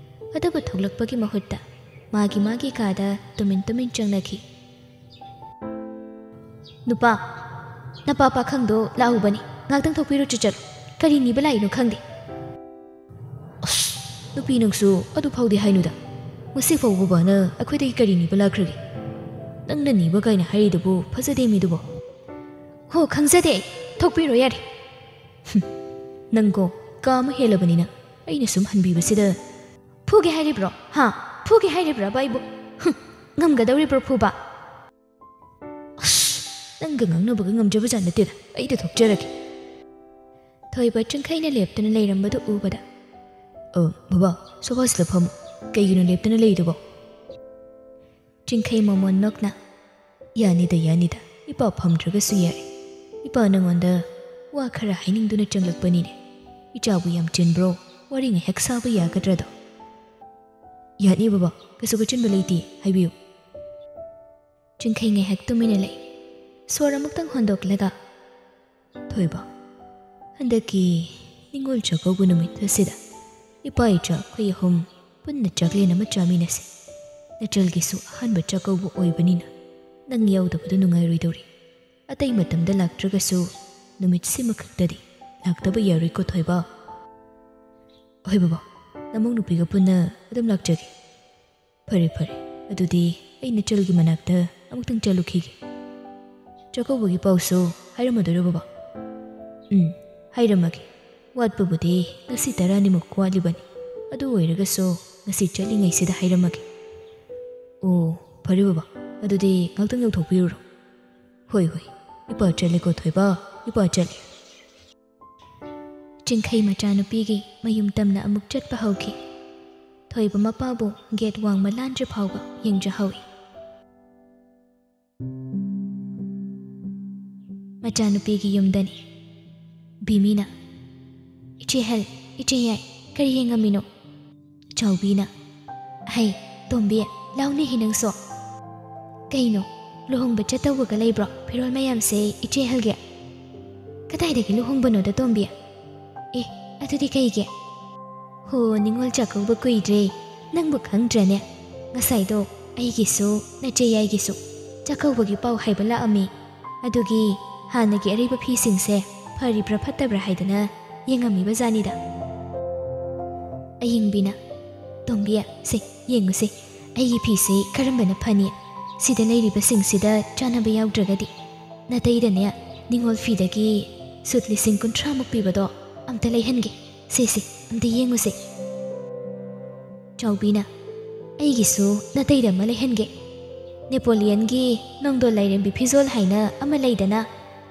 ꯑꯗꯨꯕꯨ ꯊꯣꯛꯂꯛꯄꯒꯤ ꯃꯍꯨꯠꯇ ꯃꯥꯒꯤ ꯃꯥꯒꯤ ꯀꯥꯗ ꯇꯨꯃꯤꯟ ꯇꯨꯃꯤꯟ ꯆꯪꯅꯈꯤ꯫ "ꯅꯨꯄꯥ, ꯅꯄꯥ ꯄꯥꯈꯪꯗꯣ ꯂꯥꯛꯍꯧꯕꯅꯤ, ꯉꯥꯛꯇꯪ ꯊꯣꯛꯄꯤꯔꯨꯆꯣ ꯆꯠꯂꯣ꯫ ꯀꯔꯤ ꯅꯤꯕ ꯂꯥꯛꯏꯅꯣ ꯈꯪꯗꯦ꯫" "ꯑꯁ, ꯅꯨꯄꯤ ꯅꯪꯁꯨ ꯑꯗꯨ ꯐꯥꯎꯗꯤ ꯍꯥꯏꯅꯨꯗ꯫ ꯉꯁꯤ ꯐꯥꯎꯕ ꯕꯥꯅ ꯑꯩꯈꯣꯏꯗꯒꯤ ꯀꯔꯤ ꯅꯤꯕ ꯂꯥꯛꯈ꯭ꯔꯒꯦ? ꯅꯪꯅ ꯅꯤꯕ ꯀꯥꯏꯅ ꯍꯥꯏꯔꯤꯗꯨꯕꯨ ꯐꯖꯗꯦ ꯃꯤꯗꯨꯕꯣ꯫" "ꯍꯣ, ꯈꯪꯖꯗꯦ ꯑꯩ꯫ ꯊꯣꯛꯄꯤꯔꯣ ꯌꯥꯔꯦ꯫" "ꯍꯨꯝ, ꯅꯪꯀꯣ, ꯀꯥ ꯑꯃ ꯍꯦꯜꯂꯕꯅꯤꯅ ꯑꯩꯅ ꯁꯨꯝ ꯍꯟꯕꯤꯕꯁꯤꯗ꯫" "ꯐꯨꯒꯦ ꯍꯥꯏꯔꯤꯕ꯭ꯔꯣ? ꯍꯥ? ꯐꯨꯒꯦ ꯍꯥꯏꯔꯤꯕ꯭ꯔꯕ ꯑꯩꯕꯨ? ꯍꯨꯝ, ꯉꯝꯒꯗꯧꯔꯤꯕ꯭ꯔꯣ ꯐꯨꯕ?" "ꯑꯁ, ꯅꯪꯒ ꯉꯥꯡꯅꯕꯒ ꯉꯝꯖꯕꯖꯥꯠ ꯅꯠꯇꯦꯗ꯫ ꯑꯩꯗ ꯊꯣꯛꯆꯔꯒꯦ꯫" ꯊꯣꯏꯕ ꯆꯤꯡꯈꯩꯅ ꯂꯦꯞꯇꯨꯅ ꯂꯩꯔꯝꯕꯗꯨ ꯎꯕꯗ, "ꯑ, ꯕꯕꯥ, ꯁꯣꯐꯥꯁꯤꯗ ꯐꯝꯃꯨ꯫ ꯀꯩꯒꯤꯅꯣ ꯂꯦꯞꯇꯨꯅ ꯂꯩꯔꯤꯗꯨꯕꯣ?" ꯆꯤꯡꯈꯩ ꯃꯃꯣꯟ ꯅꯣꯛꯅ, "ꯌꯥꯅꯤꯗ, ꯌꯥꯅꯤꯗ꯫ ꯏꯄꯥ ꯐꯝꯗ꯭ꯔꯒꯁꯨ ꯌꯥꯏ꯫ ꯏꯄꯥ ꯅꯪꯉꯣꯟꯗ ꯋꯥ ꯈꯔ ꯍꯥꯏꯅꯤꯡꯗꯨꯅ ꯆꯪꯂꯛꯄꯅꯤꯅꯦ꯫ ꯏꯆꯥꯕꯨ ꯌꯥꯝ ꯆꯤꯟꯕ꯭ꯔꯣ? ꯋꯥꯔꯤ ꯉꯥꯏꯍꯥꯛ ꯁꯥꯕ ꯌꯥꯒꯗ꯭ꯔꯗꯣ?" "ꯌꯥꯅꯤ ꯕꯕꯥ, ꯀꯩꯁꯨ ꯑꯆꯤꯟꯕ ꯂꯩꯇꯦ, ꯍꯥꯏꯕꯤꯌꯨ꯫" ꯆꯤꯡꯈꯩ ꯉꯥꯏꯍꯥꯛ ꯇꯨꯃꯤꯟꯅ ꯂꯩ꯫ ꯁꯣꯔ ꯑꯃꯨꯛꯇꯪ ꯍꯣꯟꯗꯣꯛꯂꯒ, "ꯊꯣꯏꯕ, ꯍꯟꯗꯛꯀꯤ ꯅꯤꯉꯣꯜ ꯆꯥꯛꯀꯧꯕ ꯅꯨꯃꯤꯠ ꯑꯁꯤꯗ ꯏꯄꯥ ꯏꯆꯥ ꯑꯩꯈꯣꯏ ꯑꯍꯨꯝ ꯄꯨꯟꯅ ꯆꯥꯛꯂꯦꯟ ꯑꯃ ꯆꯥꯃꯤꯟꯅꯁꯤ꯫ ꯅꯆꯜꯒꯤꯁꯨ ꯑꯍꯥꯟꯕ ꯆꯥꯛꯀꯧꯕ ꯑꯣꯏꯕꯅꯤꯅ ꯅꯪ ꯌꯥꯎꯗꯕꯗꯨ ꯅꯨꯡꯉꯥꯏꯔꯣꯏꯗꯧꯔꯤ꯫ ꯑꯇꯩ ꯃꯇꯝꯗ ꯂꯥꯛꯇ꯭ꯔꯒꯁꯨ ꯅꯨꯃꯤꯠꯁꯤꯃ ꯈꯛꯇꯗꯤ ꯂꯥꯛꯇꯕ ꯌꯥꯔꯣꯏꯀꯣ ꯊꯣꯏꯕ?" "ꯍꯣꯏ ꯕꯕꯥ, ꯅꯃꯧ ꯅꯨꯄꯤꯒ ꯄꯨꯟꯅ ꯑꯗꯨꯝ ꯂꯥꯛꯆꯒꯦ꯫" "ꯐꯔꯦ, ꯐꯔꯦ꯫ ꯑꯗꯨꯗꯤ ꯑꯩ ꯅꯆꯜꯒꯤ ꯃꯅꯥꯛꯇ ꯑꯃꯨꯛꯇꯪ ꯆꯠꯂꯨꯈꯤꯒꯦ꯫ ꯆꯥꯛꯀꯧꯕꯒꯤ ꯄꯥꯎꯁꯨ ꯍꯥꯏꯔꯝꯃꯗꯣꯏꯔꯣ ꯕꯕꯥ?" "ꯎꯝ, ꯍꯥꯏꯔꯝꯃꯒꯦ꯫ ꯋꯥꯠꯄꯕꯨꯗꯤ ꯉꯁꯤ ꯇꯔꯥꯅꯤꯃꯨꯛ ꯋꯥꯠꯂꯤꯕꯅꯤ꯫ ꯑꯗꯨ ꯑꯣꯏꯔꯒꯁꯨ ꯉꯁꯤ ꯆꯠꯂꯤꯉꯩꯁꯤꯗ ꯍꯥꯏꯔꯝꯃꯒꯦ꯫" "ꯑꯣ, ꯐꯔꯦ ꯕꯕꯥ꯫ ꯑꯗꯨꯗꯤ ꯉꯥꯛꯇꯪ ꯌꯧꯊꯣꯛꯄꯤꯔꯨꯔꯣ꯫" "ꯍꯣꯏ, ꯍꯣꯏ꯫ ꯏꯄꯥ ꯆꯠꯂꯦꯀꯣ ꯊꯣꯏꯕ, ꯏꯄꯥ ꯆꯠꯂꯦ꯫" ꯆꯤꯡꯈꯩ ꯃꯆꯥꯅꯨꯄꯤꯒꯤ ꯃꯌꯨꯝ ꯇꯝꯅ ꯑꯃꯨꯛ ꯆꯠꯄ ꯍꯧꯈꯤ꯫ ꯊꯣꯏꯕ ꯃꯄꯥꯕꯨ ꯒꯦꯠ ꯋꯥꯡꯃ ꯂꯥꯟꯗ꯭ꯔꯤ ꯐꯥꯎꯕ ꯌꯦꯡꯖꯍꯧꯏ꯫ ꯃꯆꯥꯅꯨꯄꯤꯒꯤ ꯌꯨꯝꯗꯅꯤ꯫ ꯕꯤꯃꯤꯅ, "ꯏꯆꯦ ꯍꯦꯜ, ꯏꯆꯦ ꯌꯥꯏ, ꯀꯔꯤ ꯌꯦꯡꯉꯝꯃꯤꯅꯣ?" ꯆꯥꯎꯕꯤꯅ, "ꯍꯩ, ꯇꯣꯝꯕꯤ, ꯂꯥꯎꯅꯦꯍꯦ ꯅꯪꯁꯨ꯫ ꯀꯩꯅꯣ, ꯂꯨꯍꯣꯡꯕ ꯆꯠꯇꯧꯕꯒ ꯂꯩꯕ꯭ꯔꯣ? ꯐꯤꯔꯣꯜ ꯃꯌꯥꯝꯁꯦ ꯏꯆꯦ ꯍꯦꯜꯒꯤ?" "ꯀꯗꯥꯏꯗꯒꯤ ꯂꯨꯍꯣꯡꯕꯅꯣꯗ ꯇꯣꯝꯕꯤ?" "ꯑꯦ, ꯑꯗꯨꯗꯤ ꯀꯩꯒꯤ?" "ꯍꯣ, ꯅꯤꯉꯣꯜ ꯆꯥꯛꯀꯧꯕ ꯀꯨꯏꯗ꯭ꯔꯦ꯫ ꯅꯪꯕꯨ ꯈꯪꯗ꯭ꯔꯅꯦ? ꯉꯁꯥꯏꯗꯣ ꯑꯩꯒꯤꯁꯨ ꯅꯆꯦ ꯌꯥꯏꯒꯤꯁꯨ ꯆꯥꯛꯀꯧꯕꯒꯤ ꯄꯥꯎ ꯍꯥꯏꯕ ꯂꯥꯛꯑꯝꯃꯤ꯫ ꯑꯗꯨꯒꯤ ꯍꯥꯟꯅꯒꯤ ꯑꯔꯤꯕ ꯐꯤꯁꯤꯡꯁꯦ ꯐꯔꯤꯕ꯭ꯔꯥ ꯐꯠꯇꯕ꯭ꯔꯥ ꯍꯥꯏꯗꯅ ꯌꯦꯡꯉꯝꯃꯤꯕ ꯖꯥꯠꯅꯤꯗ꯫" ꯑꯌꯤꯡꯕꯤꯅ, "ꯇꯣꯝꯕꯤ, ꯁꯦ, ꯌꯦꯡꯉꯨꯁꯦ, ꯑꯩꯒꯤ ꯐꯤꯁꯦ ꯀꯔꯝꯕꯅ ꯐꯅꯤ? ꯁꯤꯗ ꯂꯩꯔꯤꯕꯁꯤꯡꯁꯤꯗ ꯆꯥꯟꯅꯕ ꯌꯥꯎꯗ꯭ꯔꯒꯗꯤ ꯅꯥꯇꯩꯗꯅꯦ, ꯅꯤꯉꯣꯜ ꯐꯤꯗꯒꯤ ꯁꯨꯠ ꯂꯤꯁꯤꯡ ꯀꯨꯟꯊ꯭ꯔꯥꯃꯨꯛ ꯄꯤꯕꯗꯣ ꯑꯝꯇ ꯂꯩꯍꯟꯒꯦ꯫ ꯁꯦ, ꯁꯦ, ꯑꯝꯇ ꯌꯦꯡꯉꯨꯁꯦ꯫" ꯆꯥꯎꯕꯤꯅ, "ꯑꯩꯒꯤꯁꯨ ꯅꯥꯇꯩꯗ ꯑꯃ ꯂꯩꯍꯟꯒꯦ꯫ ꯅꯦꯄꯣꯂꯤꯌꯟꯒꯤ ꯅꯣꯡꯗꯣꯜ ꯂꯥꯏꯔꯦꯝꯕꯤ ꯐꯤꯖꯣꯜ ꯍꯥꯏꯅ ꯑꯃ ꯂꯩꯗꯅ,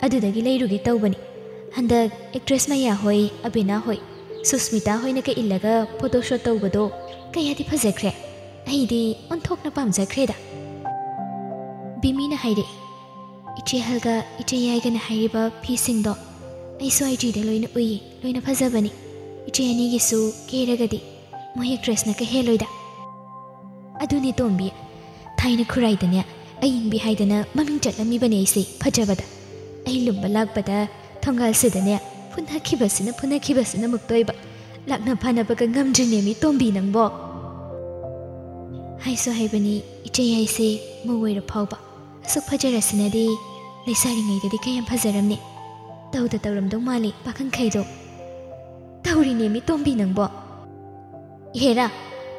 ꯑꯗꯨꯗꯒꯤ ꯂꯩꯔꯨꯒꯦ ꯇꯧꯕꯅꯤ꯫ ꯍꯟꯗꯛ ꯑꯦꯛꯇ꯭ꯔꯦꯁ ꯃꯌꯥ ꯍꯣꯏ, ꯑꯕꯦꯅꯥ ꯍꯣꯏ, ꯁꯨꯁꯃꯤꯇꯥ ꯍꯣꯏꯅꯒ ꯏꯜꯂꯒ ꯐꯣꯇꯣ ꯁꯣꯠ ꯇꯧꯕꯗꯣ ꯀꯌꯥꯗꯤ ꯐꯖꯈ꯭ꯔꯦ꯫ ꯑꯩꯗꯤ ꯑꯣꯟꯊꯣꯛꯅ ꯄꯥꯝꯖꯈ꯭ꯔꯦꯗ꯫" ꯕꯤꯃꯤꯅ ꯍꯥꯏꯔꯛꯏ, "ꯏꯆꯦ ꯍꯦꯜꯒ ꯏꯆꯦ ꯌꯥꯏꯒꯅ ꯍꯥꯏꯔꯤꯕ ꯐꯤꯁꯤꯡꯗꯣ ꯑꯩꯁꯨ ꯑꯥꯏ ꯖꯤꯗ ꯂꯣꯏꯅ ꯎꯏꯌꯦ, ꯂꯣꯏꯅ ꯐꯖꯕꯅꯤ꯫ ꯏꯆꯦ ꯑꯅꯤꯒꯤꯁꯨ ꯀꯦꯔꯒꯗꯤ ꯃꯣꯏ ꯑꯦꯛꯇ꯭ꯔꯦꯁꯅ ꯀꯩ ꯍꯦꯜꯂꯣꯏꯗ?" "ꯑꯗꯨꯅꯦ ꯇꯣꯝꯕꯤ, ꯊꯥꯏꯅ ꯈꯨꯔꯥꯏꯗꯅꯦ ꯑꯌꯤꯡꯕꯤ ꯍꯥꯏꯗꯅ ꯃꯃꯤꯡ ꯆꯠꯂꯝꯃꯤꯕꯅꯦ ꯑꯩꯁꯦ ꯐꯖꯕꯗ꯫ ꯑꯩ ꯂꯨꯝꯕ ꯂꯥꯛꯄꯗ ꯊꯣꯡꯒꯥꯜꯁꯤꯗꯅꯦ ꯐꯨꯅꯈꯤꯕꯁꯤꯅ ꯐꯨꯅꯈꯤꯕꯁꯤꯅ ꯃꯨꯛꯇꯣꯏꯕ꯫ ꯂꯥꯛꯅ ꯐꯥꯅꯕꯒ ꯉꯝꯗ꯭ꯔꯤꯅꯦꯃꯤ ꯇꯣꯝꯕꯤ ꯅꯪꯕꯣ꯫" ꯍꯥꯏꯁꯨ ꯍꯥꯏꯕꯅꯤ, ꯏꯆꯦ ꯌꯥꯏꯁꯦ ꯃꯧ ꯑꯣꯏꯔ ꯐꯥꯎꯕ ꯑꯁꯨꯛ ꯐꯖꯔꯁꯤꯅꯗꯤ ꯂꯩꯁꯥꯔꯤꯉꯩꯗꯗꯤ ꯀꯌꯥꯝ ꯐꯖꯔꯝꯅꯤ꯫ ꯇꯧꯗ ꯇꯧꯔꯝꯗꯧ ꯃꯥꯜꯂꯤ ꯄꯥꯈꯪꯈꯩꯗꯣ꯫ ꯇꯧꯔꯤꯅꯦꯃꯤ ꯇꯣꯝꯕꯤ ꯅꯪꯕꯣ꯫ ꯏꯍꯦꯔꯥ,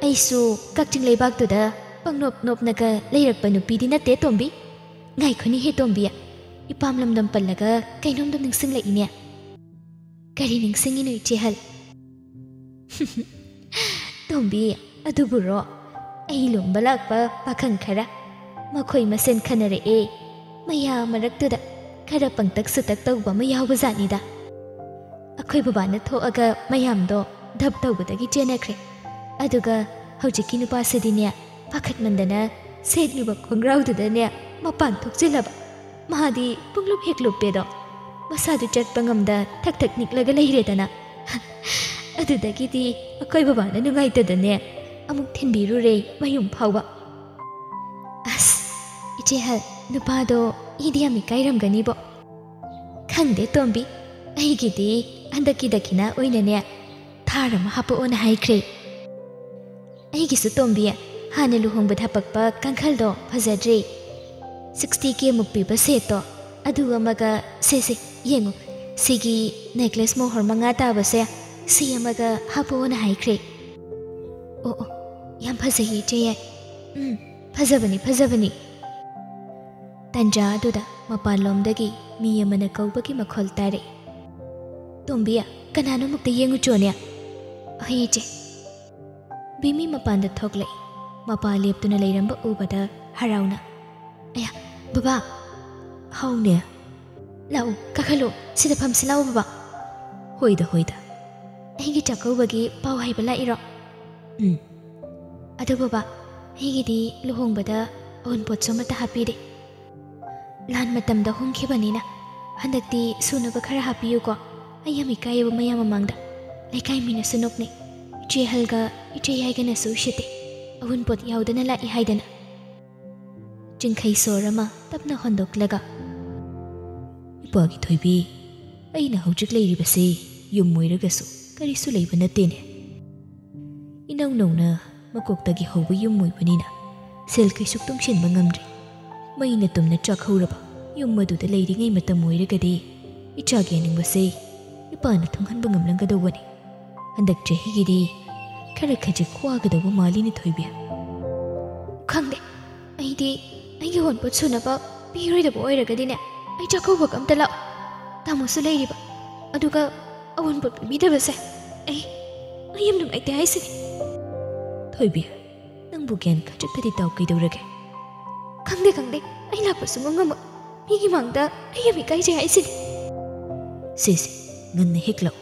ꯑꯩꯁꯨ ꯀꯛꯆꯤꯡ ꯂꯩꯕꯥꯛꯇꯨꯗ ꯄꯪꯅꯣꯞ ꯅꯣꯞꯅꯒ ꯂꯩꯔꯛꯄ ꯅꯨꯄꯤꯗꯤ ꯅꯠꯇꯦ ꯇꯣꯝꯕꯤ꯫ ꯉꯥꯏꯈꯣꯅꯦꯍꯦ ꯇꯣꯝꯕꯤ, ꯏꯄꯥꯝ ꯂꯝꯗꯝ ꯄꯜꯂꯒ ꯀꯩꯅꯣꯝꯗ ꯅꯤꯡꯁꯤꯡꯂꯛꯏꯅꯦ꯫ ꯀꯔꯤ ꯅꯤꯡꯁꯤꯡꯉꯤꯅꯣ ꯏꯆꯦ ꯍꯜ? ꯇꯣꯝꯕꯤ, ꯑꯗꯨꯕꯨꯔꯣ? ꯑꯩ ꯂꯨꯝꯕ ꯂꯥꯛꯄ ꯄꯥꯈꯪ ꯈꯔ, ꯃꯈꯣꯏ ꯃꯁꯦꯟ ꯈꯟꯅꯔꯛꯑꯦ꯫ ꯃꯌꯥꯝ ꯃꯔꯛꯇꯨꯗ ꯈꯔ ꯄꯪꯇꯛ ꯁꯨꯇꯛ ꯇꯧꯕ ꯑꯃ ꯌꯥꯎꯕꯖꯥꯠꯅꯤꯗ꯫ ꯑꯩꯈꯣꯏ ꯕꯕꯥꯅ ꯊꯣꯛꯑꯒ ꯃꯌꯥꯝꯗꯣ ꯙꯞ ꯇꯧꯕꯗꯒꯤ ꯆꯦꯟꯅꯈ꯭ꯔꯦ꯫ ꯑꯗꯨꯒ ꯍꯧꯖꯤꯛꯀꯤ ꯅꯨꯄꯥꯁꯤꯗꯤꯅꯦ, ꯄꯥꯈꯠꯃꯟꯗꯅ ꯁꯦꯠꯂꯤꯕ ꯈꯣꯡꯒ꯭ꯔꯥꯎꯗꯨꯗꯅꯦ ꯃꯄꯥꯟ ꯊꯣꯛꯆꯤꯜꯂꯕ꯫ ꯃꯥꯗꯤ ꯄꯨꯡꯂꯨꯞ ꯍꯦꯛ ꯂꯨꯞꯄꯦꯗꯣ, ꯃꯁꯥꯗꯨ ꯆꯠꯄ ꯉꯝꯗ ꯊꯛ ꯊꯛ ꯅꯤꯛꯂꯒ ꯂꯩꯔꯦꯗꯅ꯫ ꯑꯗꯨꯗꯒꯤꯗꯤ ꯑꯩꯈꯣꯏ ꯕꯕꯥꯅ ꯅꯨꯡꯉꯥꯏꯇꯗꯅꯦ ꯑꯃꯨꯛ ꯊꯤꯟꯕꯤꯔꯨꯔꯦ ꯃꯌꯨꯝ ꯐꯥꯎꯕ꯫ ꯑꯁ, ꯏꯆꯦ ꯍꯜ, ꯅꯨꯄꯥꯗꯣ ꯏꯗꯤ ꯌꯥꯝ ꯏꯀꯥꯏꯔꯝꯒꯅꯤꯕꯣ꯫ ꯈꯪꯗꯦ ꯇꯣꯝꯕꯤ, ꯑꯩꯒꯤꯗꯤ ꯍꯟꯗꯛꯀꯤ ꯗꯈꯤꯅꯥ ꯑꯣꯏꯅꯅꯦ ꯊꯥꯔ ꯑꯃ ꯍꯥꯞꯄꯛꯑꯣꯅ ꯍꯥꯏꯈ꯭ꯔꯦ꯫ ꯑꯩꯒꯤꯁꯨ ꯇꯣꯝꯕꯤ, ꯍꯥꯟꯅ ꯂꯨꯍꯣꯡꯕꯗ ꯍꯥꯄꯛꯄ ꯀꯥꯡꯈꯜꯗꯣ ꯐꯖꯗ꯭ꯔꯦ꯫ ꯁꯤꯛꯁꯇꯤ ꯀꯦ ꯃꯨꯛ ꯄꯤꯕ ꯁꯦꯠꯇꯣ, ꯑꯗꯨ ꯑꯃꯒ, ꯁꯦ ꯁꯦ, ꯌꯦꯡꯉꯨ, ꯁꯤꯒꯤ ꯅꯦꯀ꯭ꯂꯦꯁ ꯃꯣꯍꯣꯔ ꯃꯉꯥ ꯇꯥꯕꯁꯦ, ꯁꯤ ꯑꯃꯒ ꯍꯥꯞꯄꯛꯑꯣꯅ ꯍꯥꯏꯈ꯭ꯔꯦ꯫ ꯑꯣ ꯑꯣ, ꯌꯥꯝ ꯐꯖꯩꯌꯦ ꯏꯆꯦ ꯌꯥꯏ꯫ ꯎꯝ, ꯐꯖꯕꯅꯤ ꯐꯖꯕꯅꯤ꯫ ꯇꯟꯖꯥ ꯑꯗꯨꯗ ꯃꯄꯥꯟꯂꯣꯝꯗꯒꯤ ꯃꯤ ꯑꯃꯅ ꯀꯧꯕꯒꯤ ꯃꯈꯣꯜ ꯇꯥꯔꯛꯏ꯫ ꯇꯣꯝꯕꯤ, ꯀꯅꯥꯅꯣ ꯑꯃꯨꯛꯇ ꯌꯦꯡꯉꯨꯆꯣꯅꯦ꯫ ꯍꯣꯏ ꯏꯆꯦ꯫ ꯕꯤꯃꯤ ꯃꯄꯥꯟꯗ ꯊꯣꯛꯂꯛꯏ꯫ ꯃꯄꯥ ꯂꯦꯞꯇꯨꯅ ꯂꯩꯔꯝꯕ ꯎꯕꯗ ꯍꯔꯥꯎꯅ, "ꯑꯌꯥ, ꯕꯕꯥ!" "ꯍꯥꯎꯅꯦ?" "ꯂꯥꯛꯎ, ꯀꯥꯈꯠꯂꯨ, ꯁꯤꯗ ꯐꯝꯁꯤ ꯂꯥꯛꯎ ꯕꯕꯥ꯫" "ꯍꯣꯏꯗ, ꯍꯣꯏꯗ꯫ ꯑꯩꯒꯤ ꯆꯥꯛꯀꯧꯕꯒꯤ ꯄꯥꯎ ꯍꯥꯏꯕ ꯂꯥꯛꯏꯔꯣ?" "ꯎꯝ꯫" "ꯑꯗꯨ ꯕꯕꯥ, ꯑꯩꯒꯤꯗꯤ ꯂꯨꯍꯣꯡꯕꯗ ꯑꯎꯟꯄꯣꯠꯁꯨ ꯑꯃꯠꯇ ꯍꯥꯞꯄꯤꯗꯦ꯫ ꯂꯥꯟ ꯃꯇꯝꯗ ꯍꯣꯡꯈꯤꯕꯅꯤꯅ ꯍꯟꯗꯛꯇꯤ ꯁꯨꯅꯕ ꯈꯔ ꯍꯥꯞꯄꯤꯌꯨꯀꯣ꯫ ꯑꯩ ꯌꯥꯝ ꯏꯀꯥꯏꯌꯦꯕ ꯃꯌꯥꯝ ꯃꯃꯥꯡꯗ꯫ ꯂꯩꯀꯥꯏ ꯃꯤꯅꯁꯨ ꯅꯣꯛꯅꯩ꯫ ꯏꯆꯦ ꯍꯜꯒ ꯏꯆꯦ ꯌꯥꯏꯒꯅꯁꯨ ꯎꯁꯤꯠꯇꯦ꯫ ꯑꯎꯟꯄꯣꯠ ꯌꯥꯎꯗꯅ ꯂꯥꯛꯏ ꯍꯥꯏꯗꯅ꯫" ꯆꯤꯡꯈꯩ ꯁꯣꯔ ꯑꯃ ꯇꯞꯅ ꯍꯣꯟꯗꯣꯛꯂꯒ, "ꯏꯄꯥꯒꯤ ꯊꯣꯏꯕꯤ, ꯑꯩꯅ ꯍꯧꯖꯤꯛ ꯂꯩꯔꯤꯕꯁꯤ ꯌꯨꯝ ꯑꯣꯏꯔꯒꯁꯨ ꯀꯔꯤꯁꯨ ꯂꯩꯕ ꯅꯠꯇꯦꯅꯦ꯫ ꯏꯅꯧ ꯅꯧꯅ ꯃꯀꯣꯛꯇꯒꯤ ꯍꯧꯕ ꯌꯨꯝ ꯑꯣꯏꯕꯅꯤꯅ ꯁꯦꯜ ꯀꯩꯁꯨ ꯇꯨꯡꯁꯤꯟꯕ ꯉꯝꯗ꯭ꯔꯤ꯫ ꯃꯩꯅ ꯇꯨꯝꯅ ꯆꯥꯛꯍꯧꯔꯕ ꯌꯨꯝ ꯑꯗꯨꯗ ꯂꯩꯔꯤꯉꯩ ꯃꯇꯝ ꯑꯣꯏꯔꯒꯗꯤ ꯏꯆꯥꯒꯤ ꯑꯅꯤꯡꯕꯁꯦ ꯏꯄꯥꯅ ꯊꯨꯡꯍꯟꯕ ꯉꯝꯂꯝꯒꯗꯧꯕꯅꯤ꯫ ꯍꯟꯗꯛ ꯆꯍꯤꯒꯤꯗꯤ ꯈꯔ ꯈꯖꯤꯛ ꯋꯥꯒꯗꯧꯕ ꯃꯥꯜꯂꯤꯅꯦ ꯊꯣꯏꯕꯤ꯫" "ꯈꯪꯗꯦ, ꯑꯩꯗꯤ ꯑꯩꯒꯤ ꯑꯋꯨꯟꯄꯣꯠ ꯁꯨꯅꯕ ꯄꯤꯔꯣꯏꯗꯕ ꯑꯣꯏꯔꯒꯗꯤꯅꯦ, ꯑꯩ ꯆꯥꯛꯀꯧꯕꯒ ꯑꯝꯇ ꯂꯥꯛꯑꯣ꯫ ꯇꯥꯃꯣꯁꯨ ꯂꯩꯔꯤꯕ, ꯑꯗꯨꯒ ꯑꯋꯨꯟꯄꯣꯠ ꯄꯤꯕꯤꯗꯕꯁꯦ ꯑꯩ, ꯑꯩ ꯌꯥꯝ ꯅꯨꯡꯉꯥꯏꯇꯦ ꯍꯥꯏꯁꯤꯅꯤ꯫" "ꯊꯣꯏꯕꯤ, ꯅꯪꯕꯨ ꯒ꯭ꯌꯥꯟ ꯈꯖꯤꯛꯇꯗꯤ ꯇꯥꯎ ꯀꯩꯗꯧꯔꯒꯦ?" "ꯈꯪꯗꯦ, ꯈꯪꯗꯦ, ꯑꯩ ꯂꯥꯛꯄ ꯁꯨꯡꯉꯝ ꯉꯝꯃꯣꯏ꯫ ꯃꯤꯒꯤ ꯃꯥꯡꯗ ꯑꯩ ꯌꯥꯝ ꯏꯀꯥꯏꯖꯩ ꯍꯥꯏꯁꯤꯅꯤ꯫" "ꯁꯦ ꯁꯦ, ꯉꯟꯅ ꯍꯦꯛ ꯂꯥꯛꯎ꯫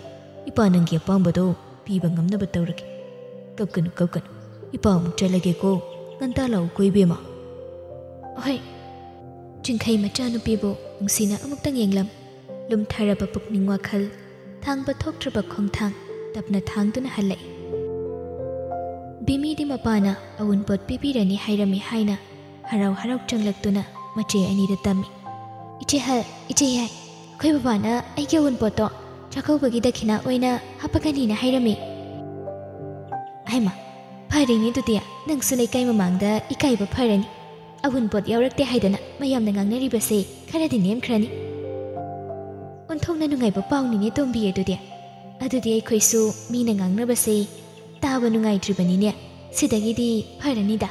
ꯏꯄꯥ ꯅꯪꯒꯤ ꯑꯄꯥꯝꯕꯗꯣ ꯄꯤꯕ ꯉꯝꯅꯕ ꯇꯧꯔꯒꯦ꯫" "ꯀꯞꯀꯅꯨ, ꯀꯞꯀꯅꯨ꯫ ꯏꯄꯥ ꯑꯃꯨꯛ ꯆꯠꯂꯒꯦꯀꯣ꯫ ꯉꯟꯇꯥ ꯂꯥꯛꯎꯀꯣ, ꯏꯕꯦꯝꯃ꯫" "ꯍꯣꯏ꯫" ꯆꯤꯡꯈꯩ ꯃꯆꯥꯅꯨꯄꯤꯕꯨ ꯅꯨꯡꯁꯤꯅ ꯑꯃꯨꯛꯇꯪ ꯌꯦꯡꯂꯝ꯫ ꯂꯨꯝꯊꯔꯕ ꯄꯨꯛꯅꯤꯡ ꯋꯥꯈꯜ, ꯊꯥꯡꯕ ꯊꯣꯛꯇ꯭ꯔꯕ ꯈꯣꯡꯊꯥꯡ ꯇꯞꯅ ꯊꯥꯡꯗꯨꯅ ꯍꯜꯂꯛꯏ꯫ ꯕꯤꯃꯤꯗꯤ ꯃꯄꯥꯅ ꯑꯋꯨꯟꯄꯣꯠ ꯄꯤꯕꯤꯔꯅꯤ ꯍꯥꯏꯔꯝꯃꯤ ꯍꯥꯏꯅ ꯍꯔꯥꯎ ꯍꯔꯥꯎ ꯆꯪꯂꯛꯇꯨꯅ ꯃꯆꯦ ꯑꯅꯤꯗ ꯇꯝꯃꯤ꯫ "ꯏꯆꯦ ꯍꯜ, ꯏꯆꯦ ꯌꯥꯏ, ꯑꯩꯈꯣꯏ ꯕꯕꯥꯅ ꯑꯩꯒꯤ ꯑꯋꯨꯟꯄꯣꯠꯇꯣ ꯆꯥꯛꯀꯧꯕꯒꯤ ꯗꯈꯤꯅꯥ ꯑꯣꯏꯅ ꯍꯥꯞꯄꯛꯀꯅꯤꯅ ꯍꯥꯏꯔꯝꯃꯤ꯫" "ꯍꯩꯃꯥ, ꯐꯔꯦꯅꯦ ꯑꯗꯨꯗꯤ, ꯅꯪꯁꯨ ꯂꯩꯀꯥꯏ ꯃꯃꯥꯡꯗ ꯏꯀꯥꯏꯕ ꯐꯔꯅꯤ꯫ ꯑꯋꯨꯟꯄꯣꯠ ꯌꯥꯎꯔꯛꯇꯦ ꯍꯥꯏꯗꯅ ꯃꯌꯥꯝꯅ ꯉꯥꯡꯅꯔꯤꯕꯁꯦ ꯈꯔꯗꯤ ꯅꯦꯝꯈ꯭ꯔꯅꯤ꯫ ꯑꯣꯟꯊꯣꯛꯅ ꯅꯨꯡꯉꯥꯏꯕ ꯄꯥꯎꯅꯤꯅꯦ ꯇꯣꯝꯕꯤ ꯑꯗꯨꯗꯤ꯫ ꯑꯗꯨꯗꯤ ꯑꯩꯈꯣꯏꯁꯨ ꯃꯤꯅ ꯉꯥꯡꯅꯕꯁꯦ ꯇꯥꯕ ꯅꯨꯡꯉꯥꯏꯇ꯭ꯔꯤꯕꯅꯤꯅꯦ꯫ ꯁꯤꯗꯒꯤꯗꯤ ꯐꯔꯅꯤꯗ꯫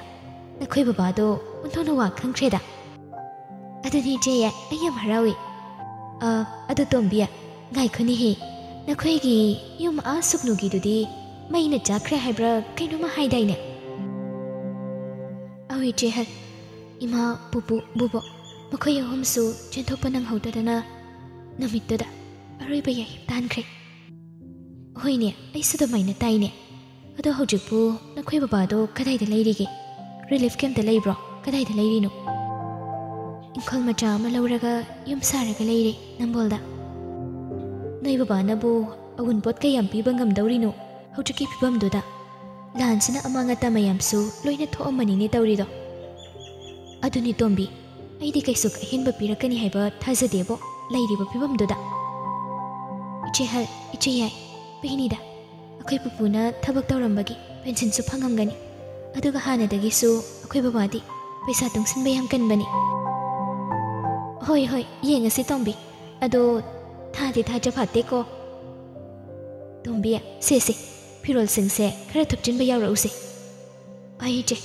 ꯅꯈꯣꯏ ꯕꯕꯥꯗꯣ ꯑꯣꯟꯊꯣꯛꯅ ꯋꯥ ꯈꯪꯈ꯭ꯔꯦꯗ꯫" "ꯑꯗꯨꯅꯤ ꯏꯆꯦ, ꯑꯩ ꯌꯥꯝ ꯍꯔꯥꯎꯏ꯫ ꯑ, ꯑꯗꯨ ꯇꯣꯝꯕꯤ, ꯉꯥꯏꯈꯣꯅꯦꯍꯦ, ꯅꯈꯣꯏꯒꯤ ꯌꯨꯝ ꯑꯥ ꯁꯨꯛꯅꯨꯒꯤꯗꯨꯗꯤ ꯃꯩꯅ ꯆꯥꯛꯈ꯭ꯔꯦ ꯍꯥꯏꯕ꯭ꯔꯥ ꯀꯩꯅꯣꯝꯃ ꯍꯥꯏꯗꯥꯏꯅꯦ?" "ꯑꯧ ꯏꯆꯦ ꯍꯜ, ꯏꯃꯥ, ꯄꯨꯄꯨ, ꯕꯨꯕꯣꯛ ꯃꯈꯣꯏ ꯑꯍꯨꯝꯁꯨ ꯆꯦꯟꯊꯣꯛꯄ ꯅꯪꯍꯧꯗꯗꯅ ꯅꯨꯃꯤꯠꯇꯨꯗ ꯑꯔꯣꯏꯕ ꯌꯥꯏ ꯇꯥꯟꯈ꯭ꯔꯦ꯫" "ꯍꯣꯏꯅꯦ, ꯑꯩꯁꯨ ꯑꯗꯨꯃꯥꯏꯅ ꯇꯥꯏꯅꯦ꯫ ꯑꯗꯣ ꯍꯧꯖꯤꯛꯄꯨ ꯅꯈꯣꯏ ꯕꯕꯥꯗꯣ ꯀꯗꯥꯏꯗ ꯂꯩꯔꯤꯒꯦ? ꯔꯤꯂꯤꯐ ꯀꯦꯝꯞꯇ ꯂꯩꯕ꯭ꯔꯣ? ꯀꯗꯥꯏꯗ ꯂꯩꯔꯤꯅꯣ?" "ꯏꯪꯈꯣꯜ ꯃꯆꯥ ꯑꯃ ꯂꯧꯔꯒ ꯌꯨꯝ ꯁꯥꯔꯒ ꯂꯩꯔꯦ ꯅꯝꯕꯣꯜꯗ꯫" "ꯅꯣꯏ ꯕꯕꯥꯅꯕꯨ ꯑꯋꯨꯟꯄꯣꯠ ꯀꯌꯥꯝ ꯄꯤꯕ ꯉꯝꯗꯧꯔꯤꯅꯣ ꯍꯧꯖꯤꯛꯀꯤ ꯐꯤꯕꯝꯗꯨꯗ? ꯂꯥꯟꯁꯤꯅ ꯑꯃꯥꯡ ꯑꯇꯥ ꯃꯌꯥꯝꯁꯨ ꯂꯣꯏꯅ ꯊꯣꯛꯑꯝꯃꯅꯤꯅꯦ ꯇꯧꯔꯤꯗꯣ꯫" "ꯑꯗꯨꯅꯤ ꯇꯣꯝꯕꯤ, ꯑꯩꯗꯤ ꯀꯩꯁꯨ ꯑꯍꯦꯟꯕ ꯄꯤꯔꯛꯀꯅꯤ ꯍꯥꯏꯕ ꯊꯥꯖꯗꯦꯕꯣ ꯂꯩꯔꯤꯕ ꯐꯤꯕꯝꯗꯨꯗ꯫" "ꯏꯆꯦ ꯍꯜ, ꯏꯆꯦ ꯌꯥꯏ, ꯄꯤꯅꯤꯗ꯫ ꯑꯩꯈꯣꯏ ꯄꯨꯄꯨꯅ ꯊꯕꯛ ꯇꯧꯔꯝꯕꯒꯤ ꯄꯦꯟꯁꯤꯟꯁꯨ ꯐꯪꯉꯝꯒꯅꯤ꯫ ꯑꯗꯨꯒ ꯍꯥꯟꯅꯗꯒꯤꯁꯨ ꯑꯩꯈꯣꯏ ꯕꯕꯥꯗꯤ ꯄꯩꯁꯥ ꯇꯨꯡꯁꯤꯟꯕ ꯌꯥꯝ ꯀꯟꯕꯅꯤ꯫" "ꯍꯣꯏ, ꯍꯣꯏ, ꯌꯦꯡꯉꯁꯤ ꯇꯣꯝꯕꯤ꯫ ꯑꯗꯣ ꯊꯥꯗꯤ ꯊꯥꯖ ꯐꯠꯇꯦꯀꯣ꯫" "ꯇꯣꯝꯕꯤ, ꯁꯦ, ꯁꯦ, ꯐꯤꯔꯣꯜꯁꯤꯡꯁꯦ ꯈꯔ ꯊꯨꯞꯆꯤꯟꯕ ꯌꯥꯎꯔꯛꯎꯁꯦ꯫" "ꯍꯣꯏ, ꯏꯆꯦ꯫"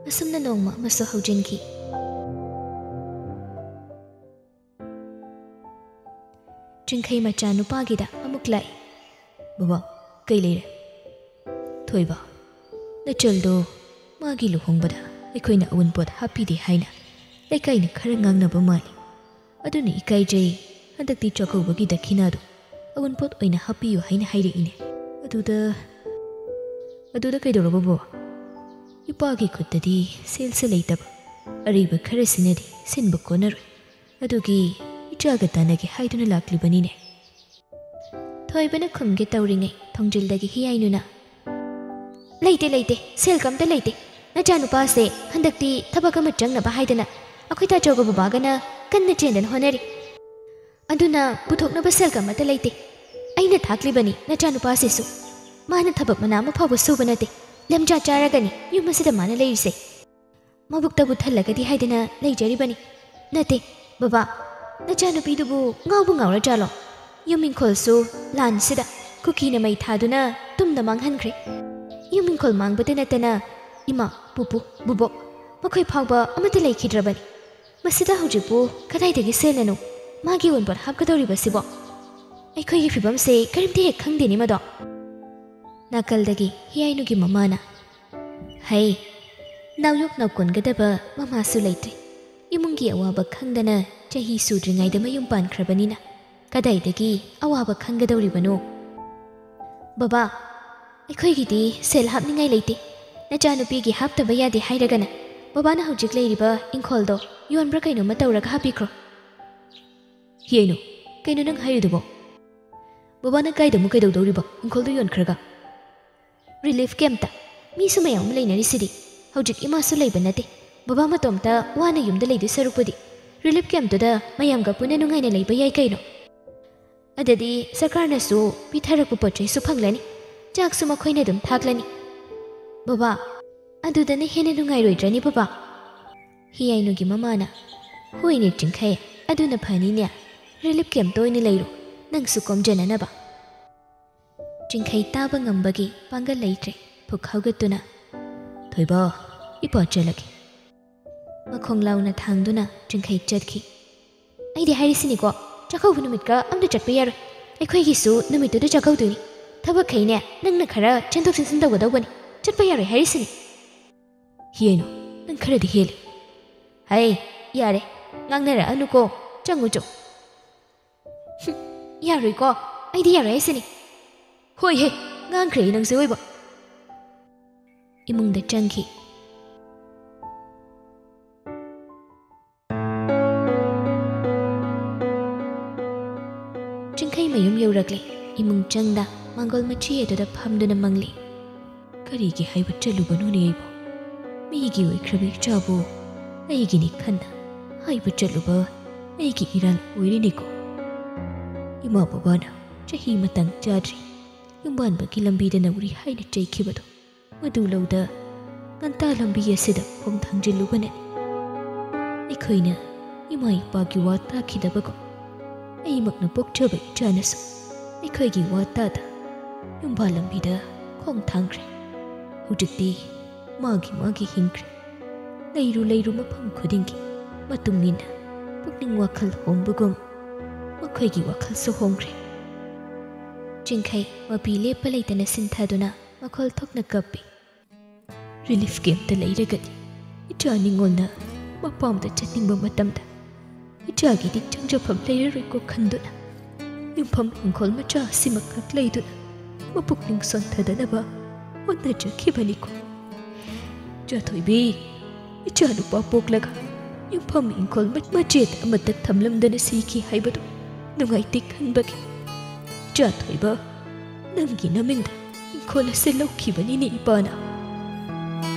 ꯑꯁꯨꯝꯅ ꯅꯣꯡꯃ ꯑꯃꯁꯨ ꯍꯧꯖꯤꯟꯈꯤ꯫ ꯆꯤꯡꯈꯩ ꯃꯆꯥ ꯅꯨꯄꯥꯒꯤꯗ ꯑꯃꯨꯛ ꯂꯥꯛꯏ꯫ "ꯕꯕꯥ, ꯀꯩ ꯂꯩꯔꯦ?" "ꯊꯣꯏꯕ, ꯅꯆꯜꯗꯣ ꯃꯥꯒꯤ ꯂꯨꯍꯣꯡꯕꯗ ꯑꯩꯈꯣꯏꯅ ꯑꯋꯨꯟꯄꯣꯠ ꯍꯥꯞꯄꯤꯗꯦ ꯍꯥꯏꯅ ꯂꯩꯀꯥꯏꯅ ꯈꯔ ꯉꯥꯡꯅꯕ ꯃꯥꯜꯂꯤ꯫ ꯑꯗꯨꯅ ꯏꯀꯥꯏꯖꯩ, ꯍꯟꯗꯛꯇꯤ ꯆꯥꯛꯀꯧꯕꯒꯤ ꯗꯈꯤꯅꯥꯗꯣ ꯑꯋꯨꯟꯄꯣꯠ ꯑꯣꯏꯅ ꯍꯥꯞꯄꯤꯌꯨ ꯍꯥꯏꯅ ꯍꯥꯏꯔꯛꯏꯅꯦ꯫ ꯑꯗꯨꯗ ꯑꯗꯨꯗ ꯀꯩꯗꯧꯔꯕꯕꯣ? ꯏꯄꯥꯒꯤ ꯈꯨꯠꯇꯗꯤ ꯁꯦꯜꯁꯦ ꯂꯩꯇꯕ, ꯑꯔꯩꯕ ꯈꯔꯁꯤꯅꯗꯤ ꯁꯤꯟꯕ ꯀꯣꯟꯅꯔꯣꯏ꯫ ꯑꯗꯨꯒꯤ ꯏꯆꯥꯒ ꯇꯥꯟꯅꯒꯦ ꯍꯥꯏꯗꯨꯅ ꯂꯥꯛꯂꯤꯕꯅꯤꯅꯦ꯫ ꯊꯣꯏꯕꯅ ꯈꯨꯝꯒꯦ ꯇꯧꯔꯤꯉꯩ ꯊꯣꯡꯖꯤꯜꯗꯒꯤ ꯍꯤꯌꯥꯏꯅꯨꯅ, "ꯂꯩꯇꯦ, ꯂꯩꯇꯦ, ꯁꯦꯜ ꯀꯝꯇ ꯂꯩꯇꯦ꯫ ꯅꯆꯥꯅꯨꯄꯥꯁꯦ ꯍꯟꯗꯛꯇꯤ ꯊꯕꯛ ꯑꯃ ꯆꯪꯅꯕ ꯍꯥꯏꯗꯅ ꯑꯩꯈꯣꯏ ꯇꯥꯆꯧꯒ ꯕꯕꯥꯒꯅ ꯀꯟꯅ ꯆꯦꯟꯗꯅ ꯍꯣꯠꯅꯔꯤ꯫ ꯑꯗꯨꯅ ꯄꯨꯊꯣꯛꯅꯕ ꯁꯦꯜ ꯀꯝꯃꯠꯇ ꯂꯩꯇꯦ꯫ ꯑꯩꯅ ꯊꯥꯛꯂꯤꯕꯅꯤ ꯅꯆꯥꯅꯨꯄꯥꯁꯤꯁꯨ꯫ ꯃꯥꯅ ꯊꯕꯛ ꯃꯅꯥ ꯑꯃ ꯐꯥꯎꯕ ꯁꯨꯕ ꯅꯠꯇꯦ꯫ ꯂꯝꯖꯥ ꯆꯥꯔꯒꯅꯤ ꯌꯨꯝ ꯑꯁꯤꯗ ꯃꯥꯅ ꯂꯩꯔꯤꯁꯦ꯫ ꯃꯕꯨꯛꯇꯕꯨ ꯊꯜꯂꯒꯗꯤ ꯍꯥꯏꯗꯅ ꯂꯩꯖꯔꯤꯕꯅꯤ꯫ ꯅꯠꯇꯦ, ꯕꯕꯥ, ꯅꯆꯥꯅꯨꯄꯤꯗꯨꯕꯨ ꯉꯥꯎꯕꯨ ꯉꯥꯎꯔꯖꯥꯠꯂꯣ? ꯌꯨꯝ ꯏꯪꯈꯣꯜꯁꯨ ꯂꯥꯟꯁꯤꯗ ꯀꯨꯀꯤꯅ ꯃꯩ ꯊꯥꯗꯨꯅ ꯇꯨꯝꯅ ꯃꯥꯡꯍꯟꯈ꯭ꯔꯦ꯫ ꯌꯨꯝ ꯏꯪꯈꯣꯜ ꯃꯥꯡꯕꯗ ꯅꯠꯇꯅ ꯏꯃꯥ, ꯄꯨꯄꯨ, ꯕꯨꯕꯣꯛ ꯃꯈꯣꯏ ꯐꯥꯎꯕ ꯑꯃꯠꯇ ꯂꯩꯈꯤꯗ꯭ꯔꯕꯅꯤ꯫ ꯃꯁꯤꯗ ꯍꯧꯖꯤꯛꯄꯨ ꯀꯗꯥꯏꯗꯒꯤ ꯁꯦꯜꯅꯅꯣ ꯃꯥꯒꯤ ꯑꯣꯟꯄꯣꯠ ꯍꯥꯞꯀꯗꯧꯔꯤꯕꯁꯤꯕꯣ? ꯑꯩꯈꯣꯏꯒꯤ ꯐꯤꯕꯝꯁꯦ ꯀꯔꯤꯝꯇ ꯍꯦꯛ ꯈꯪꯗꯦꯅꯦ ꯃꯗꯣ꯫" ꯅꯥꯀꯜꯗꯒꯤ ꯍꯤꯌꯥꯏꯅꯨꯒꯤ ꯃꯃꯥꯅ, "ꯍꯩ, ꯅꯥꯎꯌꯣꯛ ꯅꯥꯎꯀꯣꯟꯒꯗꯕ ꯃꯃꯥꯁꯨ ꯂꯩꯇ꯭ꯔꯦ꯫ ꯏꯃꯨꯡꯒꯤ ꯑꯋꯥꯕ ꯈꯪꯗꯅ ꯆꯍꯤ ꯁꯨꯗ꯭ꯔꯤꯉꯩꯗ ꯃꯌꯨꯝ ꯄꯥꯟꯈ꯭ꯔꯕꯅꯤꯅ ꯀꯗꯥꯏꯗꯒꯤ ꯑꯋꯥꯕ ꯈꯪꯒꯗꯧꯔꯤꯕꯅꯣ?" "ꯕꯕꯥ, ꯑꯩꯈꯣꯏꯒꯤꯗꯤ ꯁꯦꯜ ꯍꯥꯞꯅꯤꯡꯉꯥꯏ ꯂꯩꯇꯦ꯫ ꯅꯆꯥꯅꯨꯄꯤꯒꯤ ꯍꯥꯞꯇꯕ ꯌꯥꯗꯦ ꯍꯥꯏꯔꯒꯅ ꯕꯕꯥꯅ ꯍꯧꯖꯤꯛ ꯂꯩꯔꯤꯕ ꯏꯪꯈꯣꯜꯗꯣ ꯌꯣꯟꯕ꯭ꯔꯥ ꯀꯩꯅꯣꯝꯃ ꯇꯧꯔꯒ ꯍꯥꯞꯄꯤꯈ꯭ꯔꯣ꯫" "ꯍꯤꯌꯥꯏꯅꯨ, ꯀꯩꯅꯣ ꯅꯪ ꯍꯥꯏꯔꯤꯗꯨꯕꯣ? ꯕꯕꯥꯅ ꯀꯥꯏꯗ ꯑꯃꯨꯛ ꯀꯩꯗꯧꯗꯧꯔꯤꯕ ꯏꯪꯈꯣꯜꯗꯨ ꯌꯣꯟꯈ꯭ꯔꯒ?" "ꯔꯤꯂꯤꯐ ꯀꯦꯝꯞꯇ꯫ ꯃꯤꯁꯨ ꯃꯌꯥꯝ ꯑꯃ ꯂꯩꯅꯔꯤꯁꯤꯗꯤ꯫ ꯍꯧꯖꯤꯛ ꯏꯃꯥꯁꯨ ꯂꯩꯕ ꯅꯠꯇꯦ꯫ ꯕꯕꯥ ꯃꯇꯣꯝꯇ ꯋꯥꯅ ꯌꯨꯝꯗ ꯂꯩꯗꯣꯏ ꯁꯔꯨꯛꯄꯨꯗꯤ ꯔꯤꯂꯤꯐ ꯀꯦꯝꯞꯇꯨꯗ ꯃꯌꯥꯝꯒ ꯄꯨꯟꯅ ꯅꯨꯡꯉꯥꯏꯅ ꯂꯩꯕ ꯌꯥꯏ ꯀꯩꯅꯣ꯫ ꯑꯗꯨꯗꯤ ꯁꯔꯀꯥꯔꯅꯁꯨ ꯄꯤꯊꯔꯛꯄ ꯄꯣꯠ ꯆꯩꯁꯨ ꯐꯪꯂꯅꯤ꯫ ꯆꯥꯛꯁꯨ ꯃꯈꯣꯏꯅ ꯑꯗꯨꯝ ꯊꯥꯛꯂꯅꯤ꯫" "ꯕꯕꯥ, ꯑꯗꯨꯗꯅ ꯍꯦꯟꯅ ꯅꯨꯡꯉꯥꯏꯔꯣꯏꯗ꯭ꯔꯅꯤ ꯕꯕꯥ?" ꯍꯤꯌꯥꯏꯅꯨꯒꯤ ꯃꯃꯥꯅ, "ꯍꯣꯏꯅꯦ ꯆꯤꯡꯈꯩ, ꯑꯗꯨꯅ ꯐꯅꯤꯅꯦ꯫ ꯔꯤꯂꯤꯐ ꯀꯦꯝꯞꯇ ꯑꯣꯏꯅ ꯂꯩꯔꯣ, ꯅꯪꯁꯨ ꯀꯣꯝꯖꯅꯅꯕ꯫" ꯆꯤꯡꯈꯩ ꯇꯥꯕ ꯉꯝꯕꯒꯤ ꯄꯥꯡꯒꯜ ꯂꯩꯇ꯭ꯔꯦ꯫ ꯄꯨꯛ ꯍꯧꯒꯠꯇꯨꯅ, "ꯊꯣꯏꯕ, ꯏꯄꯥ ꯆꯠꯂꯒꯦ꯫" ꯃꯈꯣꯡ ꯂꯥꯎꯅ ꯊꯥꯡꯗꯨꯅ ꯆꯤꯡꯈꯩ ꯆꯠꯈꯤ꯫ "ꯑꯩꯗꯤ ꯍꯥꯏꯔꯤꯁꯤꯅꯤꯀꯣ, ꯆꯥꯛꯀꯧꯕ ꯅꯨꯃꯤꯠꯀ ꯑꯝꯇ ꯆꯠꯄ ꯌꯥꯔꯣꯏ꯫ ꯑꯩꯈꯣꯏꯒꯤꯁꯨ ꯅꯨꯃꯤꯠꯇꯨꯗ ꯆꯥꯛꯀꯧꯗꯣꯏꯅꯤ꯫ ꯊꯕꯛꯈꯩꯅꯦ, ꯅꯪꯅ ꯈꯔ ꯆꯦꯟꯊꯣꯛ ꯆꯦꯟꯁꯤꯟ ꯇꯧꯒꯗꯧꯕꯅꯤ꯫ ꯆꯠꯄ ꯌꯥꯔꯣꯏ ꯍꯥꯏꯔꯤꯁꯤꯅꯤ꯫" "ꯍꯤꯌꯥꯏꯅꯨ, ꯅꯪ ꯈꯔꯗꯤ ꯍꯦꯜꯂꯦ꯫" "ꯍꯩ, ꯌꯥꯔꯦ, ꯉꯥꯡꯅꯔꯛꯑꯅꯨꯀꯣ, ꯆꯪꯉꯨ ꯆꯣ꯫" "ꯍꯨꯝ, ꯌꯥꯔꯣꯏꯀꯣ, ꯑꯩꯗꯤ ꯌꯥꯔꯣꯏ ꯍꯥꯏꯁꯤꯅꯤ꯫" "ꯍꯣꯏꯍꯦ, ꯉꯥꯡꯈ꯭ꯔꯦ ꯅꯪꯁꯦ ꯑꯣꯏꯕ꯫" ꯏꯃꯨꯡꯗ ꯆꯪꯈꯤ꯫ ꯆꯤꯡꯈꯩ ꯃꯌꯨꯝ ꯌꯧꯔꯛꯂꯦ꯫ ꯏꯃꯨꯡ ꯆꯪꯗ ꯃꯥꯡꯒꯣꯜ ꯃꯆꯤ ꯑꯗꯨꯗ ꯐꯝꯗꯨꯅ ꯃꯪꯂꯤ꯫ ꯀꯔꯤꯒꯤ ꯍꯥꯏꯕ ꯆꯠꯂꯨꯕꯅꯣꯅꯦ ꯑꯩꯕꯨ? ꯃꯤꯒꯤ ꯑꯣꯏꯈ꯭ꯔꯕ ꯏꯆꯥꯕꯨ ꯑꯩꯒꯤꯅꯤ ꯈꯟꯅ ꯍꯥꯏꯕ ꯆꯠꯂꯨꯕ ꯑꯩꯒꯤ ꯏꯔꯥꯜ ꯑꯣꯏꯔꯤꯅꯤꯀꯣ꯫ ꯏꯃꯥ ꯕꯕꯥꯅ ꯆꯍꯤ ꯃꯇꯥꯡ ꯆꯥꯗ꯭ꯔꯤ ꯌꯨꯝꯕꯥꯟꯕꯒꯤ ꯂꯝꯕꯤꯗ ꯅꯧꯔꯤ ꯍꯥꯏꯅ ꯆꯩꯈꯤꯕꯗꯣ ꯃꯗꯨ ꯂꯧꯗ ꯉꯟꯇꯥ ꯂꯝꯕꯤ ꯑꯁꯤꯗ ꯈꯣꯡ ꯊꯥꯡꯖꯤꯜꯂꯨꯕꯅꯅꯤ꯫ ꯑꯩꯈꯣꯏꯅ ꯏꯃꯥ ꯏꯄꯥꯒꯤ ꯋꯥ ꯇꯥꯈꯤꯗꯕꯒꯨꯝ ꯑꯩꯃꯛꯅ ꯄꯣꯛꯆꯕ ꯏꯆꯥꯅꯁꯨ ꯑꯩꯈꯣꯏꯒꯤ ꯋꯥ ꯇꯥꯗ ꯌꯨꯝꯕꯥ ꯂꯝꯕꯤꯗ ꯈꯣꯡ ꯊꯥꯡꯈ꯭ꯔꯦ꯫ ꯍꯧꯖꯤꯛꯇꯤ ꯃꯥꯒꯤ ꯃꯥꯒꯤ ꯍꯤꯡꯈ꯭ꯔꯦ꯫ ꯂꯩꯔꯨ ꯂꯩꯔꯨ ꯃꯐꯝ ꯈꯨꯗꯤꯡꯒꯤ ꯃꯇꯨꯡ ꯏꯟꯅ ꯄꯨꯛꯅꯤꯡ ꯋꯥꯈꯜ ꯍꯣꯡꯕꯒꯨꯝ ꯃꯈꯣꯏꯒꯤ ꯋꯥꯈꯜꯁꯨ ꯍꯣꯡꯈ꯭ꯔꯦ꯫ ꯆꯤꯡꯈꯩ ꯃꯄꯤ ꯂꯦꯞꯄ ꯂꯩꯇꯅ ꯁꯤꯟꯊꯗꯨꯅ ꯃꯈꯣꯜ ꯊꯣꯛꯅ ꯀꯞꯄꯤ꯫ ꯔꯤꯂꯤꯐ ꯀꯦꯝꯞꯇ ꯂꯩꯔꯒꯗꯤ ꯏꯆꯥ ꯅꯤꯉꯣꯜꯅ ꯃꯄꯥꯝꯗ ꯆꯠꯅꯤꯡꯕ ꯃꯇꯝꯗ ꯏꯆꯥꯒꯤꯗꯤ ꯆꯪꯖꯐꯝ ꯂꯩꯔꯔꯣꯏꯀꯣ ꯈꯟꯗꯨꯅ ꯌꯨꯝꯐꯝ ꯏꯪꯈꯣꯜ ꯃꯆꯥ ꯑꯁꯤꯃꯛꯈꯛ ꯂꯩꯗꯨꯅ ꯃꯄꯨꯛꯅꯤꯡ ꯁꯣꯟꯊꯗꯅꯕ ꯍꯣꯠꯅꯖꯈꯤꯕꯅꯤꯀꯣ꯫ ꯏꯆꯥ ꯊꯣꯏꯕꯤ, ꯏꯆꯥ ꯅꯨꯄꯥ ꯄꯣꯛꯂꯒ ꯌꯨꯝꯐꯝ ꯏꯪꯈꯣꯜ ꯃ-, ꯃꯆꯦꯠ ꯑꯃꯠꯇ ꯊꯝꯂꯝꯗꯅ ꯁꯤꯈꯤ ꯍꯥꯏꯕꯗꯨ ꯅꯨꯡꯉꯥꯏꯇꯦ ꯈꯟꯕꯒꯤ꯫ ꯏꯆꯥ ꯊꯣꯏꯕ, ꯅꯪꯒꯤ ꯅꯃꯤꯡꯗ ꯏꯪꯈꯣꯜ ꯑꯁꯤ ꯂꯧꯈꯤꯕꯅꯤꯅꯦ ꯏꯄꯥꯅ꯫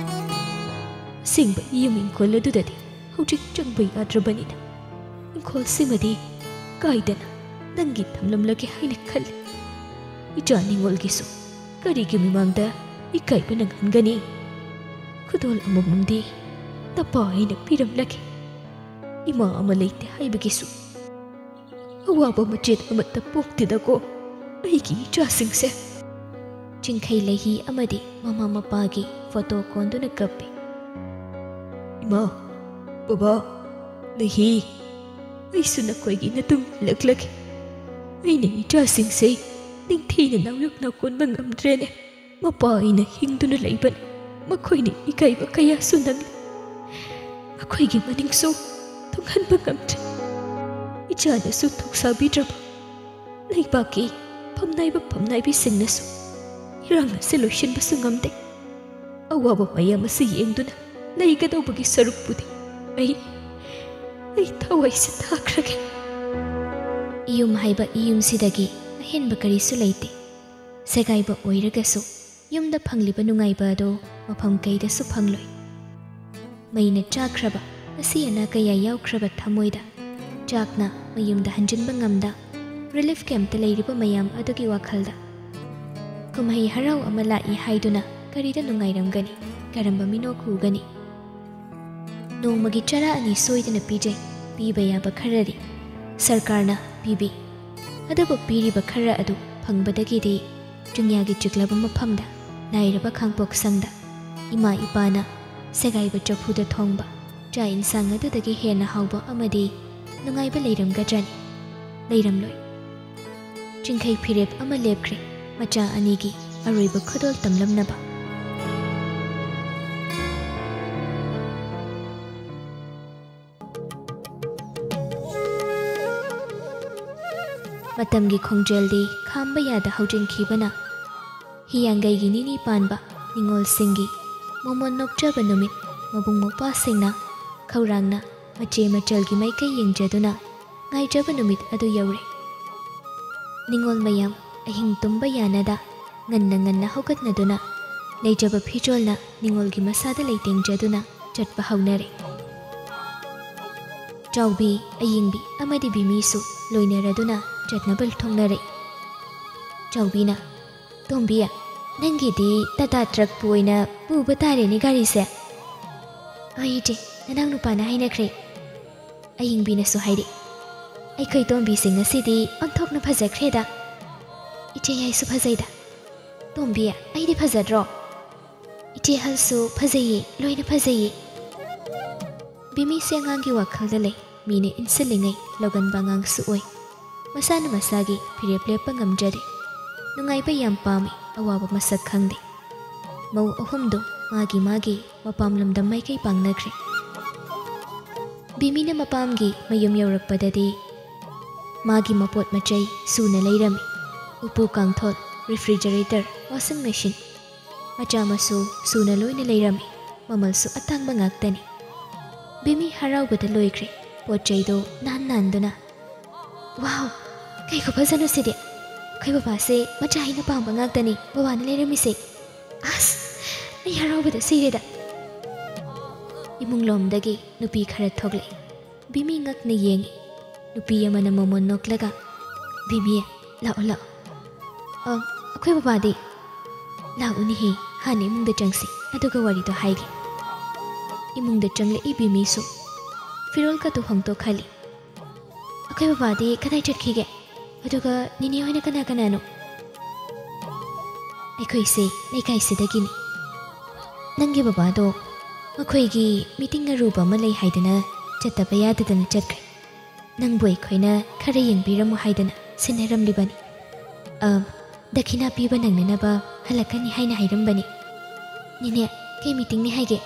ꯑꯁꯦꯡꯕ ꯌꯨꯝ ꯏꯪꯈꯣꯜ ꯑꯗꯨꯗꯗꯤ ꯍꯧꯖꯤꯛ ꯆꯪꯕ ꯌꯥꯗ꯭ꯔꯕꯅꯤꯅ ꯏꯪꯈꯣꯜꯁꯤꯃꯗꯤ ꯀꯥꯏꯗꯅ ꯅꯪꯒꯤ ꯊꯝꯂꯝꯂꯒꯦ ꯍꯥꯏꯅ ꯈꯜꯂꯤ꯫ ꯏꯆꯥ ꯅꯤꯉꯣꯜꯒꯤꯁꯨ ꯀꯔꯤꯒꯤ ꯃꯤꯃꯥꯡꯗ ꯏꯀꯥꯏꯕ ꯅꯪꯍꯟꯒꯅꯤ? ꯈꯨꯗꯣꯜ ꯑꯃꯃꯝꯗꯤ ꯅꯄꯥ ꯑꯩꯅ ꯄꯤꯔꯝꯂꯒꯦ꯫ ꯏꯃꯥ ꯑꯃ ꯂꯩꯇꯦ ꯍꯥꯏꯕꯒꯤꯁꯨ ꯑꯋꯥꯕ ꯃꯆꯦꯠ ꯑꯃꯠꯇ ꯄꯣꯛꯇꯦꯗꯀꯣ ꯑꯩꯒꯤ ꯏꯆꯥꯁꯤꯡꯁꯦ꯫ ꯆꯤꯡꯈꯩ ꯂꯩꯍꯤ ꯑꯃꯗꯤ ꯃꯃꯥ ꯃꯄꯥꯒꯤ ꯐꯣꯇꯣ ꯀꯣꯟꯗꯨꯅ ꯀꯞꯄꯤ꯫ ꯏꯃꯥ, ꯕꯕꯥ, ꯂꯩꯍꯤ, ꯑꯩꯁꯨ ꯅꯈꯣꯏꯒꯤ ꯅꯇꯨꯡ ꯏꯜꯂꯛꯂꯒꯦ꯫ ꯑꯩꯅ ꯏꯆꯥꯁꯤꯡꯁꯦ ꯅꯤꯡꯊꯤꯅ ꯅꯥꯎꯌꯣꯛ ꯅꯥꯎꯀꯣꯟꯕ ꯉꯝꯗ꯭ꯔꯦꯅꯦ꯫ ꯃꯄꯥ ꯑꯩꯅ ꯍꯤꯡꯗꯨꯅ ꯂꯩꯕꯅꯤ꯫ ꯃꯈꯣꯏꯅ ꯏꯀꯥꯏꯕ ꯀꯌꯥꯁꯨ ꯅꯪꯂꯤ꯫ ꯃꯈꯣꯏꯒꯤ ꯃꯅꯤꯡꯁꯨ ꯊꯨꯡꯍꯟꯕ ꯉꯝꯗ꯭ꯔꯦ꯫ ꯏꯆꯥꯅꯁꯨ ꯊꯧꯁꯥꯕꯤꯗ꯭ꯔꯕ ꯂꯩꯕꯥꯛꯀꯤ ꯐꯝꯅꯥꯏꯕ ꯐꯝꯅꯥꯏꯕꯤꯁꯤꯡꯅꯁꯨ ꯏꯔꯥꯡ ꯑꯁꯤ ꯂꯣꯏꯁꯤꯟꯕꯁꯨ ꯉꯝꯗꯦ꯫ ꯑꯋꯥꯕ ꯃꯌꯥꯝ ꯑꯁꯤ ꯌꯦꯡꯗꯨꯅ ꯂꯩꯒꯗꯧꯕꯒꯤ ꯁꯔꯨꯛꯄꯨꯗꯤ ꯑꯩ, ꯑꯩ ꯊꯋꯥꯏꯁꯦ ꯊꯥꯈ꯭ꯔꯒꯦ꯫ ꯏꯌꯨꯝ ꯍꯥꯏꯕ ꯏꯌꯨꯝꯁꯤꯗꯒꯤ ꯑꯍꯦꯟꯕ ꯀꯔꯤꯁꯨ ꯂꯩꯇꯦ꯫ ꯁꯦꯒꯥꯏꯕ ꯑꯣꯏꯔꯒꯁꯨ ꯌꯨꯝꯗ ꯐꯪꯂꯤꯕ ꯅꯨꯡꯉꯥꯏꯕ ꯑꯗꯣ ꯃꯐꯝ ꯀꯩꯗꯁꯨ ꯐꯪꯂꯣꯏ꯫ ꯃꯩꯅ ꯆꯥꯛꯈ꯭ꯔꯕ, ꯑꯁꯤ ꯑꯅꯥ ꯀꯌꯥ ꯌꯥꯎꯈ꯭ꯔꯕ ꯊꯃꯣꯏꯗ ꯆꯥꯛꯅ ꯃꯌꯨꯝꯗ ꯍꯟꯖꯤꯟꯕ ꯉꯝꯗ ꯔꯤꯂꯤꯐ ꯀꯦꯝꯞꯇ ꯂꯩꯔꯤꯕ ꯃꯌꯥꯝ ꯑꯗꯨꯒꯤ ꯋꯥꯈꯜꯗ ꯀꯨꯝꯍꯩ ꯍꯔꯥꯎ ꯑꯃ ꯂꯥꯛꯏ ꯍꯥꯏꯗꯨꯅ ꯀꯔꯤꯗ ꯅꯨꯡꯉꯥꯏꯔꯝꯒꯅꯤ? ꯀꯔꯝꯕ ꯃꯤꯅꯣꯛ ꯎꯒꯅꯤ? ꯅꯣꯡꯃꯒꯤ ꯆꯔꯥ ꯑꯅꯤ ꯁꯣꯏꯗꯅ ꯄꯤꯖꯩ꯫ ꯄꯤꯕ ꯌꯥꯕ ꯈꯔꯗꯤ ꯁꯔꯀꯥꯔꯅ ꯄꯤꯕꯤ꯫ ꯑꯗꯨꯕꯨ ꯄꯤꯔꯤꯕ ꯈꯔ ꯑꯗꯨ ꯐꯪꯕꯗꯒꯤꯗꯤ ꯆꯤꯡꯌꯥꯒꯤ ꯆꯤꯛꯂꯕ ꯃꯐꯝꯗ ꯂꯥꯏꯔꯕ ꯈꯥꯡꯄꯣꯛꯁꯪꯗ ꯏꯃꯥ ꯏꯄꯥꯅ ꯁꯦꯒꯥꯏꯕ ꯆꯐꯨꯗ ꯊꯣꯡꯕ ꯆꯥꯛ ꯏꯟꯁꯥꯡ ꯑꯗꯨꯗꯒꯤ ꯍꯦꯟꯅ ꯍꯥꯎꯕ ꯑꯃꯗꯤ ꯅꯨꯡꯉꯥꯏꯕ ꯂꯩꯔꯝꯒꯗ꯭ꯔꯅꯤ? ꯂꯩꯔꯝꯂꯣꯏ꯫ ꯆꯤꯡꯈꯩ ꯐꯤꯔꯦꯞ ꯑꯃ ꯂꯦꯞꯈ꯭ꯔꯦ, ꯃꯆꯥ ꯑꯅꯤꯒꯤ ꯑꯔꯣꯏꯕ ꯈꯨꯗꯣꯜ ꯇꯝꯂꯝꯅꯕ꯫ ꯃꯇꯝꯒꯤ ꯈꯣꯡꯖꯦꯜꯗꯤ ꯈꯥꯝꯕ ꯌꯥꯗ ꯍꯧꯖꯤꯟꯈꯤꯕꯅ, ꯍꯤꯌꯥꯡꯒꯩꯒꯤ ꯅꯤꯅꯤ ꯄꯥꯟꯕ ꯅꯤꯉꯣꯜꯁꯤꯡꯒꯤ ꯃꯣꯃꯣꯟ ꯅꯣꯛꯆꯕ ꯅꯨꯃꯤꯠ ꯃꯕꯨꯡ ꯃꯧꯄ꯭ꯋꯥꯁꯤꯡꯅ ꯈꯧꯔꯥꯡꯅ ꯃꯆꯦ ꯃꯆꯜꯒꯤ ꯃꯥꯏꯀꯩ ꯌꯦꯡꯖꯗꯨꯅ ꯉꯥꯏꯖꯕ ꯅꯨꯃꯤꯠ ꯑꯗꯨ ꯌꯧꯔꯦ꯫ ꯅꯤꯉꯣꯜ ꯃꯌꯥꯝ ꯑꯍꯤꯡ ꯇꯨꯝꯕ ꯌꯥꯅꯗ ꯉꯟꯅ ꯉꯟꯅ ꯍꯧꯒꯠꯅꯗꯨꯅ ꯂꯩꯖꯕ ꯐꯤꯖꯣꯜꯅ ꯅꯤꯉꯣꯜꯒꯤ ꯃꯁꯥꯗ ꯂꯩꯇꯦꯡꯖꯗꯨꯅ ꯆꯠꯄ ꯍꯧꯅꯔꯦ꯫ ꯆꯥꯎꯕꯤ, ꯑꯌꯤꯡꯕꯤ ꯑꯃꯗꯤ ꯕꯤꯃꯤꯁꯨ ꯂꯣꯏꯅꯔꯗꯨꯅ ꯆꯠꯅꯕ ꯊꯣꯡꯅꯔꯛꯏ꯫ ꯆꯥꯎꯕꯤꯅ, "ꯇꯣꯝꯕꯤ, ꯅꯪꯒꯤꯗꯤ ꯇꯥꯇꯥ ꯇ꯭ꯔꯛꯄꯨ ꯑꯣꯏꯅ ꯄꯨꯕ ꯇꯥꯔꯦꯅꯦ ꯒꯥꯔꯤꯁꯦ꯫" "ꯑꯩꯗꯤ ꯅꯅꯥꯎ ꯅꯨꯄꯥꯅ ꯍꯥꯏꯅꯈ꯭ꯔꯦ꯫" ꯑꯌꯤꯡꯕꯤꯅꯁꯨ ꯍꯥꯏꯔꯛꯏ꯫ "ꯑꯩꯈꯣꯏ ꯇꯣꯝꯕꯤꯁꯦ ꯉꯁꯤꯗꯤ ꯑꯣꯟꯊꯣꯛꯅ ꯐꯖꯈ꯭ꯔꯦꯗ꯫ ꯏꯆꯦ ꯌꯥꯏꯁꯨ ꯐꯖꯩꯗ꯫ ꯇꯣꯝꯕꯤ, ꯑꯩꯗꯤ ꯐꯖꯗ꯭ꯔꯣ?" "ꯏꯆꯦ ꯍꯜꯁꯨ ꯐꯖꯩꯌꯦ, ꯂꯣꯏꯅ ꯐꯖꯩꯌꯦ꯫" ꯕꯤꯃꯤꯁꯦ ꯑꯉꯥꯡꯒꯤ ꯋꯥꯈꯜꯗ ꯂꯩ꯫ ꯃꯤꯅ ꯏꯟꯁꯤꯜꯂꯤꯉꯩ ꯂꯧꯒꯟꯕ ꯑꯉꯥꯡꯁꯨ ꯑꯣꯏ꯫ ꯃꯁꯥꯅ ꯃꯁꯥꯒꯤ ꯐꯤꯔꯦꯞ ꯂꯦꯞꯄ ꯉꯝꯖꯗꯦ꯫ ꯅꯨꯡꯉꯥꯏꯕ ꯌꯥꯝ ꯄꯥꯝꯃꯤ, ꯑꯋꯥꯕ ꯃꯁꯛ ꯈꯪꯗꯦ꯫ ꯃꯧ ꯑꯍꯨꯝꯗꯨ ꯃꯥꯒꯤ ꯃꯥꯒꯤ ꯃꯄꯥꯝ ꯂꯝꯗꯝ ꯃꯥꯏꯀꯩ ꯄꯥꯡꯅꯈ꯭ꯔꯦ꯫ ꯕꯤꯃꯤꯅ ꯃꯄꯥꯝꯒꯤ ꯃꯌꯨꯝ ꯌꯧꯔꯛꯄꯗꯗꯤ ꯃꯥꯒꯤ ꯃꯄꯣꯠ ꯃꯆꯩ ꯁꯨꯅ ꯂꯩꯔꯝꯃꯤ꯫ ꯎꯄꯨ ꯀꯥꯡꯊꯣꯜ, ꯔꯤꯐ꯭ꯔꯤꯖꯔꯦꯇꯔ, ꯋꯥꯁꯤꯡ ꯃꯦꯁꯤꯟ꯫ ꯃꯆꯥ ꯃꯁꯨ ꯁꯨꯅ ꯂꯣꯏꯅ ꯂꯩꯔꯝꯃꯤ꯫ ꯃꯃꯜꯁꯨ ꯑꯇꯥꯡꯕ ꯉꯥꯛꯇꯅꯤ꯫ ꯕꯤꯃꯤ ꯍꯔꯥꯎꯕꯗ ꯂꯣꯏꯈ꯭ꯔꯦ꯫ ꯄꯣꯠ ꯆꯩꯗꯣ ꯅꯥꯟ ꯅꯥꯟꯗꯨꯅ꯫ "ꯋꯥꯎ! ꯀꯩ ꯈꯨꯐꯖꯅꯣ ꯁꯤꯗꯤ! ꯑꯩꯈꯣꯏ ꯕꯕꯥꯁꯦ ꯃꯆꯥ ꯑꯩꯅ ꯄꯥꯝꯕ ꯉꯥꯛꯇꯅꯤ ꯕꯕꯥꯅ ꯂꯩꯔꯝꯃꯤꯁꯦ꯫ ꯑꯁ! ꯑꯩ ꯍꯔꯥꯎꯕꯗ ꯁꯤꯔꯦꯗ!" ꯏꯃꯨꯡꯂꯣꯝꯗꯒꯤ ꯅꯨꯄꯤ ꯈꯔ ꯊꯣꯛꯂꯛꯏ꯫ ꯕꯤꯃꯤ ꯉꯛꯅ ꯌꯦꯡꯉꯤ꯫ ꯅꯨꯄꯤ ꯑꯃꯅ ꯃꯃꯣꯟ ꯅꯣꯛꯂꯒ, "ꯕꯤꯃꯤ, ꯂꯥꯛꯑꯣ, ꯂꯥꯛꯑꯣ꯫ ꯑ, ꯑꯩꯈꯣꯏ ꯕꯕꯥꯗꯤ?" "ꯂꯥꯛꯎꯅꯦꯍꯦ, ꯍꯥꯟꯅ ꯏꯃꯨꯡꯗ ꯆꯪꯁꯤ, ꯑꯗꯨꯒ ꯋꯥꯔꯤꯗꯣ ꯍꯥꯏꯒꯦ꯫" ꯏꯃꯨꯡꯗ ꯆꯪꯂꯛꯏ ꯕꯤꯃꯤꯁꯨ꯫ ꯐꯤꯔꯣꯜꯒꯗꯨ ꯍꯣꯡꯗꯣꯛꯍꯜꯂꯤ꯫ "ꯑꯩꯈꯣꯏ ꯕꯕꯥꯗꯤ ꯀꯗꯥꯏ ꯆꯠꯈꯤꯒꯦ? ꯑꯗꯨꯒ ꯅꯤꯅꯦ ꯍꯣꯏꯅ ꯀꯅꯥ ꯀꯅꯥꯅꯣ?" "ꯑꯩꯈꯣꯏꯁꯦ ꯂꯩꯀꯥꯏꯁꯤꯗꯒꯤꯅꯤ꯫ ꯅꯪꯒꯤ ꯕꯕꯥꯗꯣ ꯃꯈꯣꯏꯒꯤ ꯃꯤꯇꯤꯡ ꯑꯔꯨꯕ ꯑꯃ ꯂꯩ ꯍꯥꯏꯗꯅ ꯆꯠꯇꯕ ꯌꯥꯗꯗꯅ ꯆꯠꯈ꯭ꯔꯦ꯫ ꯅꯪꯕꯨ ꯑꯩꯈꯣꯏꯅ ꯈꯔ ꯌꯦꯡꯕꯤꯔꯝꯃꯨ ꯍꯥꯏꯗꯅ ꯁꯤꯟꯅꯔꯝꯂꯤꯕꯅꯤ꯫ ꯑ, ꯗꯈꯤꯅꯥ ꯄꯤꯕ ꯅꯪꯅꯅꯕ ꯍꯜꯂꯛꯀꯅꯤ ꯍꯥꯏꯅ ꯍꯥꯏꯔꯝꯕꯅꯤ꯫" "ꯅꯤꯅꯦ, ꯀꯩ ꯃꯤꯇꯤꯡꯅꯤ ꯍꯥꯏꯒꯦ?"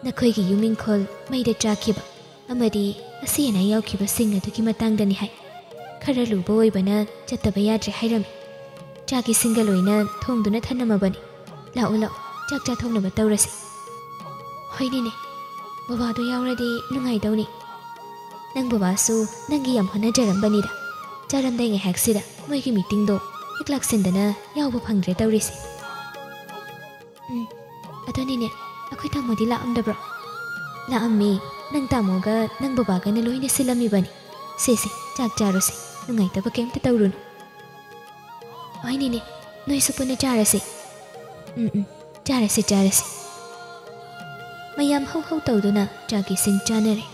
"ꯅꯈꯣꯏꯒꯤ ꯌꯨꯝ ꯏꯪꯈꯣꯜ ꯃꯩꯗ ꯆꯥꯛꯈꯤꯕ ꯑꯃꯗꯤ ꯑꯁꯤ ꯑꯅꯥ ꯌꯥꯎꯈꯤꯕꯁꯤꯡ ꯑꯗꯨꯒꯤ ꯃꯇꯥꯡꯗꯅꯤ ꯍꯥꯏ꯫ ꯈꯔ ꯂꯨꯕ ꯑꯣꯏꯕꯅ ꯆꯠꯇꯕ ꯌꯥꯗ꯭ꯔꯦ ꯍꯥꯏꯔꯝꯃꯤ꯫ ꯆꯥꯛ ꯏꯁꯤꯡꯒ ꯂꯣꯏꯅ ꯊꯣꯡꯗꯨꯅ ꯊꯅꯝꯃꯕꯅꯤ꯫ ꯂꯥꯛꯎ, ꯂꯥꯛꯎ, ꯆꯥꯛ ꯆꯥꯊꯣꯛꯅꯕ ꯇꯧꯔꯁꯤ꯫" "ꯍꯣꯏꯅꯦꯅꯦ, ꯕꯕꯥꯗꯣ ꯌꯥꯎꯔꯗꯤ ꯅꯨꯡꯉꯥꯏꯗꯧꯅꯤ꯫ ꯅꯪ ꯕꯕꯥꯁꯨ ꯅꯪꯒꯤ ꯌꯥꯝ ꯍꯣꯠꯅꯖꯔꯝꯕꯅꯤꯗ꯫ ꯆꯥꯔꯝꯗꯥꯏ ꯉꯥꯏꯍꯥꯛꯁꯤꯗ ꯃꯣꯏꯒꯤ ꯃꯤꯇꯤꯡꯗꯣ ꯍꯦꯛ ꯂꯥꯛꯁꯤꯟꯗꯅ ꯌꯥꯎꯕ ꯐꯪꯗ꯭ꯔꯦ ꯇꯧꯔꯤꯁꯦ꯫" "ꯎꯝ, ꯑꯗꯨꯅꯤꯅꯦ, ꯑꯩꯈꯣꯏ ꯇꯥꯃꯣꯗꯤ ꯂꯥꯛꯑꯝꯗꯕ꯭ꯔꯣ?" "ꯂꯥꯛꯑꯝꯃꯤ꯫ ꯅꯪ ꯇꯥꯃꯣꯒ ꯅꯪ ꯕꯕꯥꯒꯅ ꯂꯣꯏꯅ ꯁꯤꯜꯂꯝꯃꯤꯕꯅꯤ꯫ ꯁꯦ, ꯁꯦ, ꯆꯥꯛ ꯆꯥꯔꯣꯁꯦ꯫ ꯅꯨꯡꯉꯥꯏꯇꯕ ꯀꯩꯝꯇ ꯇꯧꯔꯨꯅꯨ꯫" "ꯍꯣꯏꯅꯦꯅꯦ, ꯅꯣꯏꯁꯨ ꯄꯨꯟꯅ ꯆꯥꯔꯁꯦ꯫" "ꯎꯝ, ꯎꯝ, ꯆꯥꯔꯁꯦ, ꯆꯥꯔꯁꯦ꯫" ꯃꯌꯥꯝ ꯍꯧ ꯍꯧ ꯇꯧꯗꯨꯅ ꯆꯥꯛ ꯏꯁꯤꯡ ꯆꯥꯅꯔꯦ꯫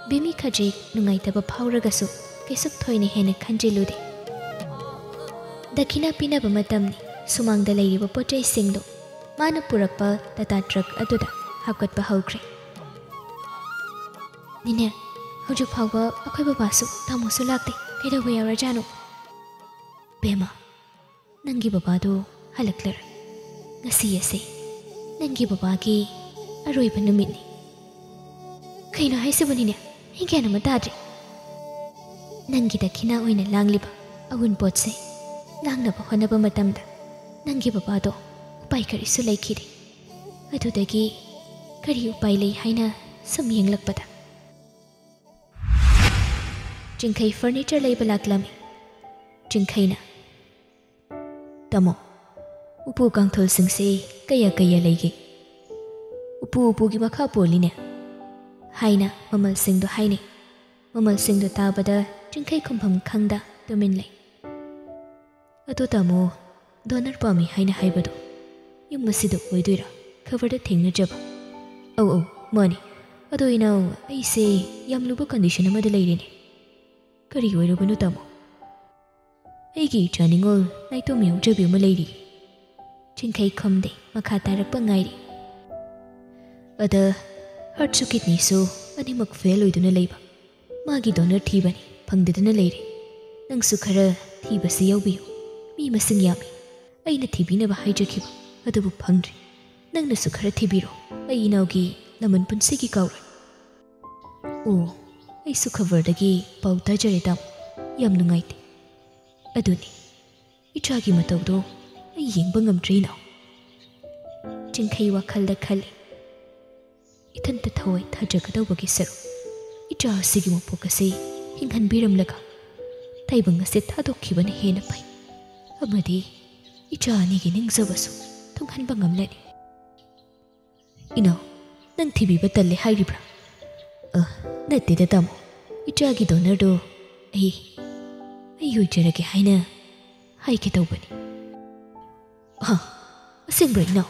ꯕꯤꯃꯤ ꯈꯖꯤꯛ ꯅꯨꯡꯉꯥꯏꯇꯕ ꯐꯥꯎꯔꯒꯁꯨ ꯀꯩꯁꯨ ꯊꯣꯏꯅ ꯍꯦꯟꯅ ꯈꯟꯖꯤꯜꯂꯨꯗꯦ꯫ ꯗꯈꯤꯅꯥ ꯄꯤꯅꯕ ꯃꯇꯝꯅꯤ꯫ ꯁꯨꯃꯥꯡꯗ ꯂꯩꯔꯤꯕ ꯄꯣꯠ ꯆꯩꯁꯤꯡꯗꯨ ꯃꯥꯅ ꯄꯨꯔꯛꯄ ꯇꯥꯇꯥ ꯇ꯭ꯔꯛ ꯑꯗꯨꯗ ꯍꯥꯞꯀꯠꯄ ꯍꯧꯈ꯭ꯔꯦ꯫ "ꯅꯤꯅꯦ, ꯍꯧꯖꯤꯛ ꯐꯥꯎꯕ ꯑꯩꯈꯣꯏ ꯕꯕꯥꯁꯨ ꯇꯥꯃꯣꯁꯨ ꯂꯥꯛꯇꯦ꯫ ꯀꯩꯗꯧꯕ ꯌꯥꯎꯔꯖꯥꯠꯅꯣ?" "ꯕꯦꯝꯃ, ꯅꯪꯒꯤ ꯕꯕꯥꯗꯨ ꯍꯜꯂꯛꯂꯔꯣꯏ꯫ ꯉꯁꯤ ꯑꯁꯤ ꯅꯪꯒꯤ ꯕꯕꯥꯒꯤ ꯑꯔꯣꯏꯕ ꯅꯨꯃꯤꯠꯅꯤ꯫" "ꯀꯩꯅꯣ ꯍꯥꯏꯁꯤꯕꯨ ꯅꯤꯅꯦ? ꯑꯩ ꯒ꯭ꯌꯥꯟ ꯑꯃ ꯇꯥꯗ꯭ꯔꯦ꯫" "ꯅꯪꯒꯤ ꯗꯈꯤꯅꯥ ꯑꯣꯏꯅ ꯂꯥꯡꯂꯤꯕ ꯑꯎꯟꯄꯣꯠꯁꯦ ꯂꯥꯡꯅꯕ ꯍꯣꯠꯅꯕ ꯃꯇꯝꯗ ꯅꯪꯒꯤ ꯕꯕꯥꯗꯣ ꯎꯄꯥꯏ ꯀꯔꯤꯁꯨ ꯂꯩꯈꯤꯗꯦ꯫ ꯑꯗꯨꯗꯒꯤ ꯀꯔꯤ ꯎꯄꯥꯏ ꯂꯩ ꯍꯥꯏꯅ ꯁꯨꯝ ꯌꯦꯡꯂꯛꯄꯗ ꯆꯤꯡꯈꯩ ꯐꯔꯅꯤꯆꯔ ꯂꯩꯕ ꯂꯥꯛꯂꯝꯃꯤ꯫ ꯆꯤꯡꯈꯩꯅ, "ꯇꯥꯃꯣ, ꯎꯄꯨ ꯀꯥꯡꯊꯣꯜꯁꯤꯡꯁꯦ ꯀꯌꯥ ꯀꯌꯥ ꯂꯩꯒꯦ?" "ꯎꯄꯨ ꯎꯄꯨꯒꯤ ꯃꯈꯥ ꯄꯣꯜꯂꯤꯅꯦ," ꯍꯥꯏꯅ ꯃꯃꯜꯁꯤꯡꯗꯣ ꯍꯥꯏꯅꯩ꯫ ꯃꯃꯜꯁꯤꯡꯗꯣ ꯇꯥꯕꯗ ꯆꯤꯡꯈꯩ ꯈꯨꯝꯐꯝ ꯈꯪꯗ ꯇꯨꯃꯤꯟ ꯂꯩ꯫ "ꯑꯗꯣ ꯇꯥꯃꯣ, ꯗꯣꯅꯔ ꯄꯥꯝꯃꯤ ꯍꯥꯏꯅ ꯍꯥꯏꯕꯗꯣ ꯌꯨꯝ ꯑꯁꯤꯗ ꯑꯣꯏꯗꯣꯏꯔꯥ? ꯈꯕꯔꯗ ꯊꯦꯡꯅꯖꯕ?" "ꯑꯧ ꯑꯧ, ꯃꯥꯅꯤ꯫ ꯑꯗꯣ ꯏꯅꯥꯎ, ꯑꯩꯁꯦ ꯌꯥꯝ ꯂꯨꯕ ꯀꯟꯗꯤꯁꯟ ꯑꯃꯗ ꯂꯩꯔꯦꯅꯦ꯫ ꯀꯔꯤ ꯑꯣꯏꯔꯕꯅꯣ ꯇꯥꯃꯣ?" "ꯑꯩꯒꯤ ꯏꯆꯥ ꯅꯤꯉꯣꯜ ꯅꯥꯏꯇꯣꯝ ꯌꯥꯎꯖꯕꯤ ꯑꯃ ꯂꯩꯔꯤ꯫" ꯆꯤꯡꯈꯩ ꯈꯨꯝꯗꯦ, ꯃꯈꯥ ꯇꯥꯔꯛꯄ ꯉꯥꯏꯔꯤ꯫ "ꯑꯗ ꯍꯥꯔꯠꯁꯨ ꯀꯤꯗꯅꯤꯁꯨ ꯑꯅꯤꯃꯛ ꯐꯦꯜ ꯑꯣꯏꯗꯨꯅ ꯂꯩꯕ꯫ ꯃꯥꯒꯤ ꯗꯣꯅꯔ ꯊꯤꯕꯅꯤ, ꯐꯪꯗꯗꯅ ꯂꯩꯔꯦ꯫ ꯅꯪꯁꯨ ꯈꯔ ꯊꯤꯕꯁꯤ ꯌꯥꯎꯕꯤꯌꯨ꯫ ꯃꯤ ꯃꯁꯤꯡ ꯌꯥꯝꯃꯤ꯫ ꯑꯩꯅ ꯊꯤꯕꯤꯅꯕ ꯍꯥꯏꯖꯈꯤꯕ, ꯑꯗꯨꯕꯨ ꯐꯪꯗ꯭ꯔꯦ꯫ ꯅꯪꯅꯁꯨ ꯈꯔ ꯊꯤꯕꯤꯔꯣ꯫ ꯑꯩ ꯏꯅꯥꯎꯒꯤ ꯂꯃꯟ ꯄꯨꯟꯁꯤꯒꯤ ꯀꯥꯎꯔꯣꯏ꯫" "ꯑꯣ, ꯑꯩꯁꯨ ꯈꯕꯔꯗꯒꯤ ꯄꯥꯎ ꯇꯥꯖꯔꯦ ꯇꯥꯃꯣ꯫ ꯌꯥꯝ ꯅꯨꯡꯉꯥꯏꯇꯦ꯫ ꯑꯗꯨꯅꯤ, ꯏꯆꯥꯒꯤ ꯃꯇꯧꯗꯣ ꯑꯩ ꯌꯦꯡꯕ ꯉꯝꯗ꯭ꯔꯦ ꯏꯅꯥꯎ꯫" ꯆꯤꯡꯈꯩ ꯋꯥꯈꯜꯗ ꯈꯜꯂꯤ, "ꯏꯊꯟꯇ ꯊꯋꯥꯏ ꯊꯥꯖꯒꯗꯧꯕꯒꯤ ꯁꯔꯨꯛ, ꯏꯆꯥ ꯑꯁꯤꯒꯤ ꯃꯄꯣꯛ ꯑꯁꯤ ꯍꯤꯡꯍꯟꯕꯤꯔꯝꯂꯒ ꯇꯥꯏꯕꯪ ꯑꯁꯤ ꯊꯥꯗꯣꯛꯈꯤꯕꯅ ꯍꯦꯟꯅ ꯐꯩ꯫ ꯑꯃꯗꯤ ꯏꯆꯥ ꯑꯅꯤꯒꯤ ꯅꯤꯡꯖꯕꯁꯨ ꯊꯨꯡꯍꯟꯕ ꯉꯝꯂꯅꯤ꯫" "ꯏꯅꯥꯎ, ꯅꯪ ꯊꯤꯕꯤꯕ ꯇꯜꯂꯦ ꯍꯥꯏꯔꯤꯕ꯭ꯔꯥ?" "ꯑ, ꯅꯠꯇꯦꯗ ꯇꯥꯃꯣ, ꯏꯆꯥꯒꯤ ꯗꯣꯅꯔꯗꯣ ꯑꯩ, ꯑꯩ ꯑꯣꯏꯖꯔꯒꯦ ꯍꯥꯏꯅ ꯍꯥꯏꯒꯦ ꯇꯧꯕꯅꯤ꯫" "ꯍꯥ, ꯑꯁꯦꯡꯕ꯭ꯔꯥ ꯏꯅꯥꯎ?"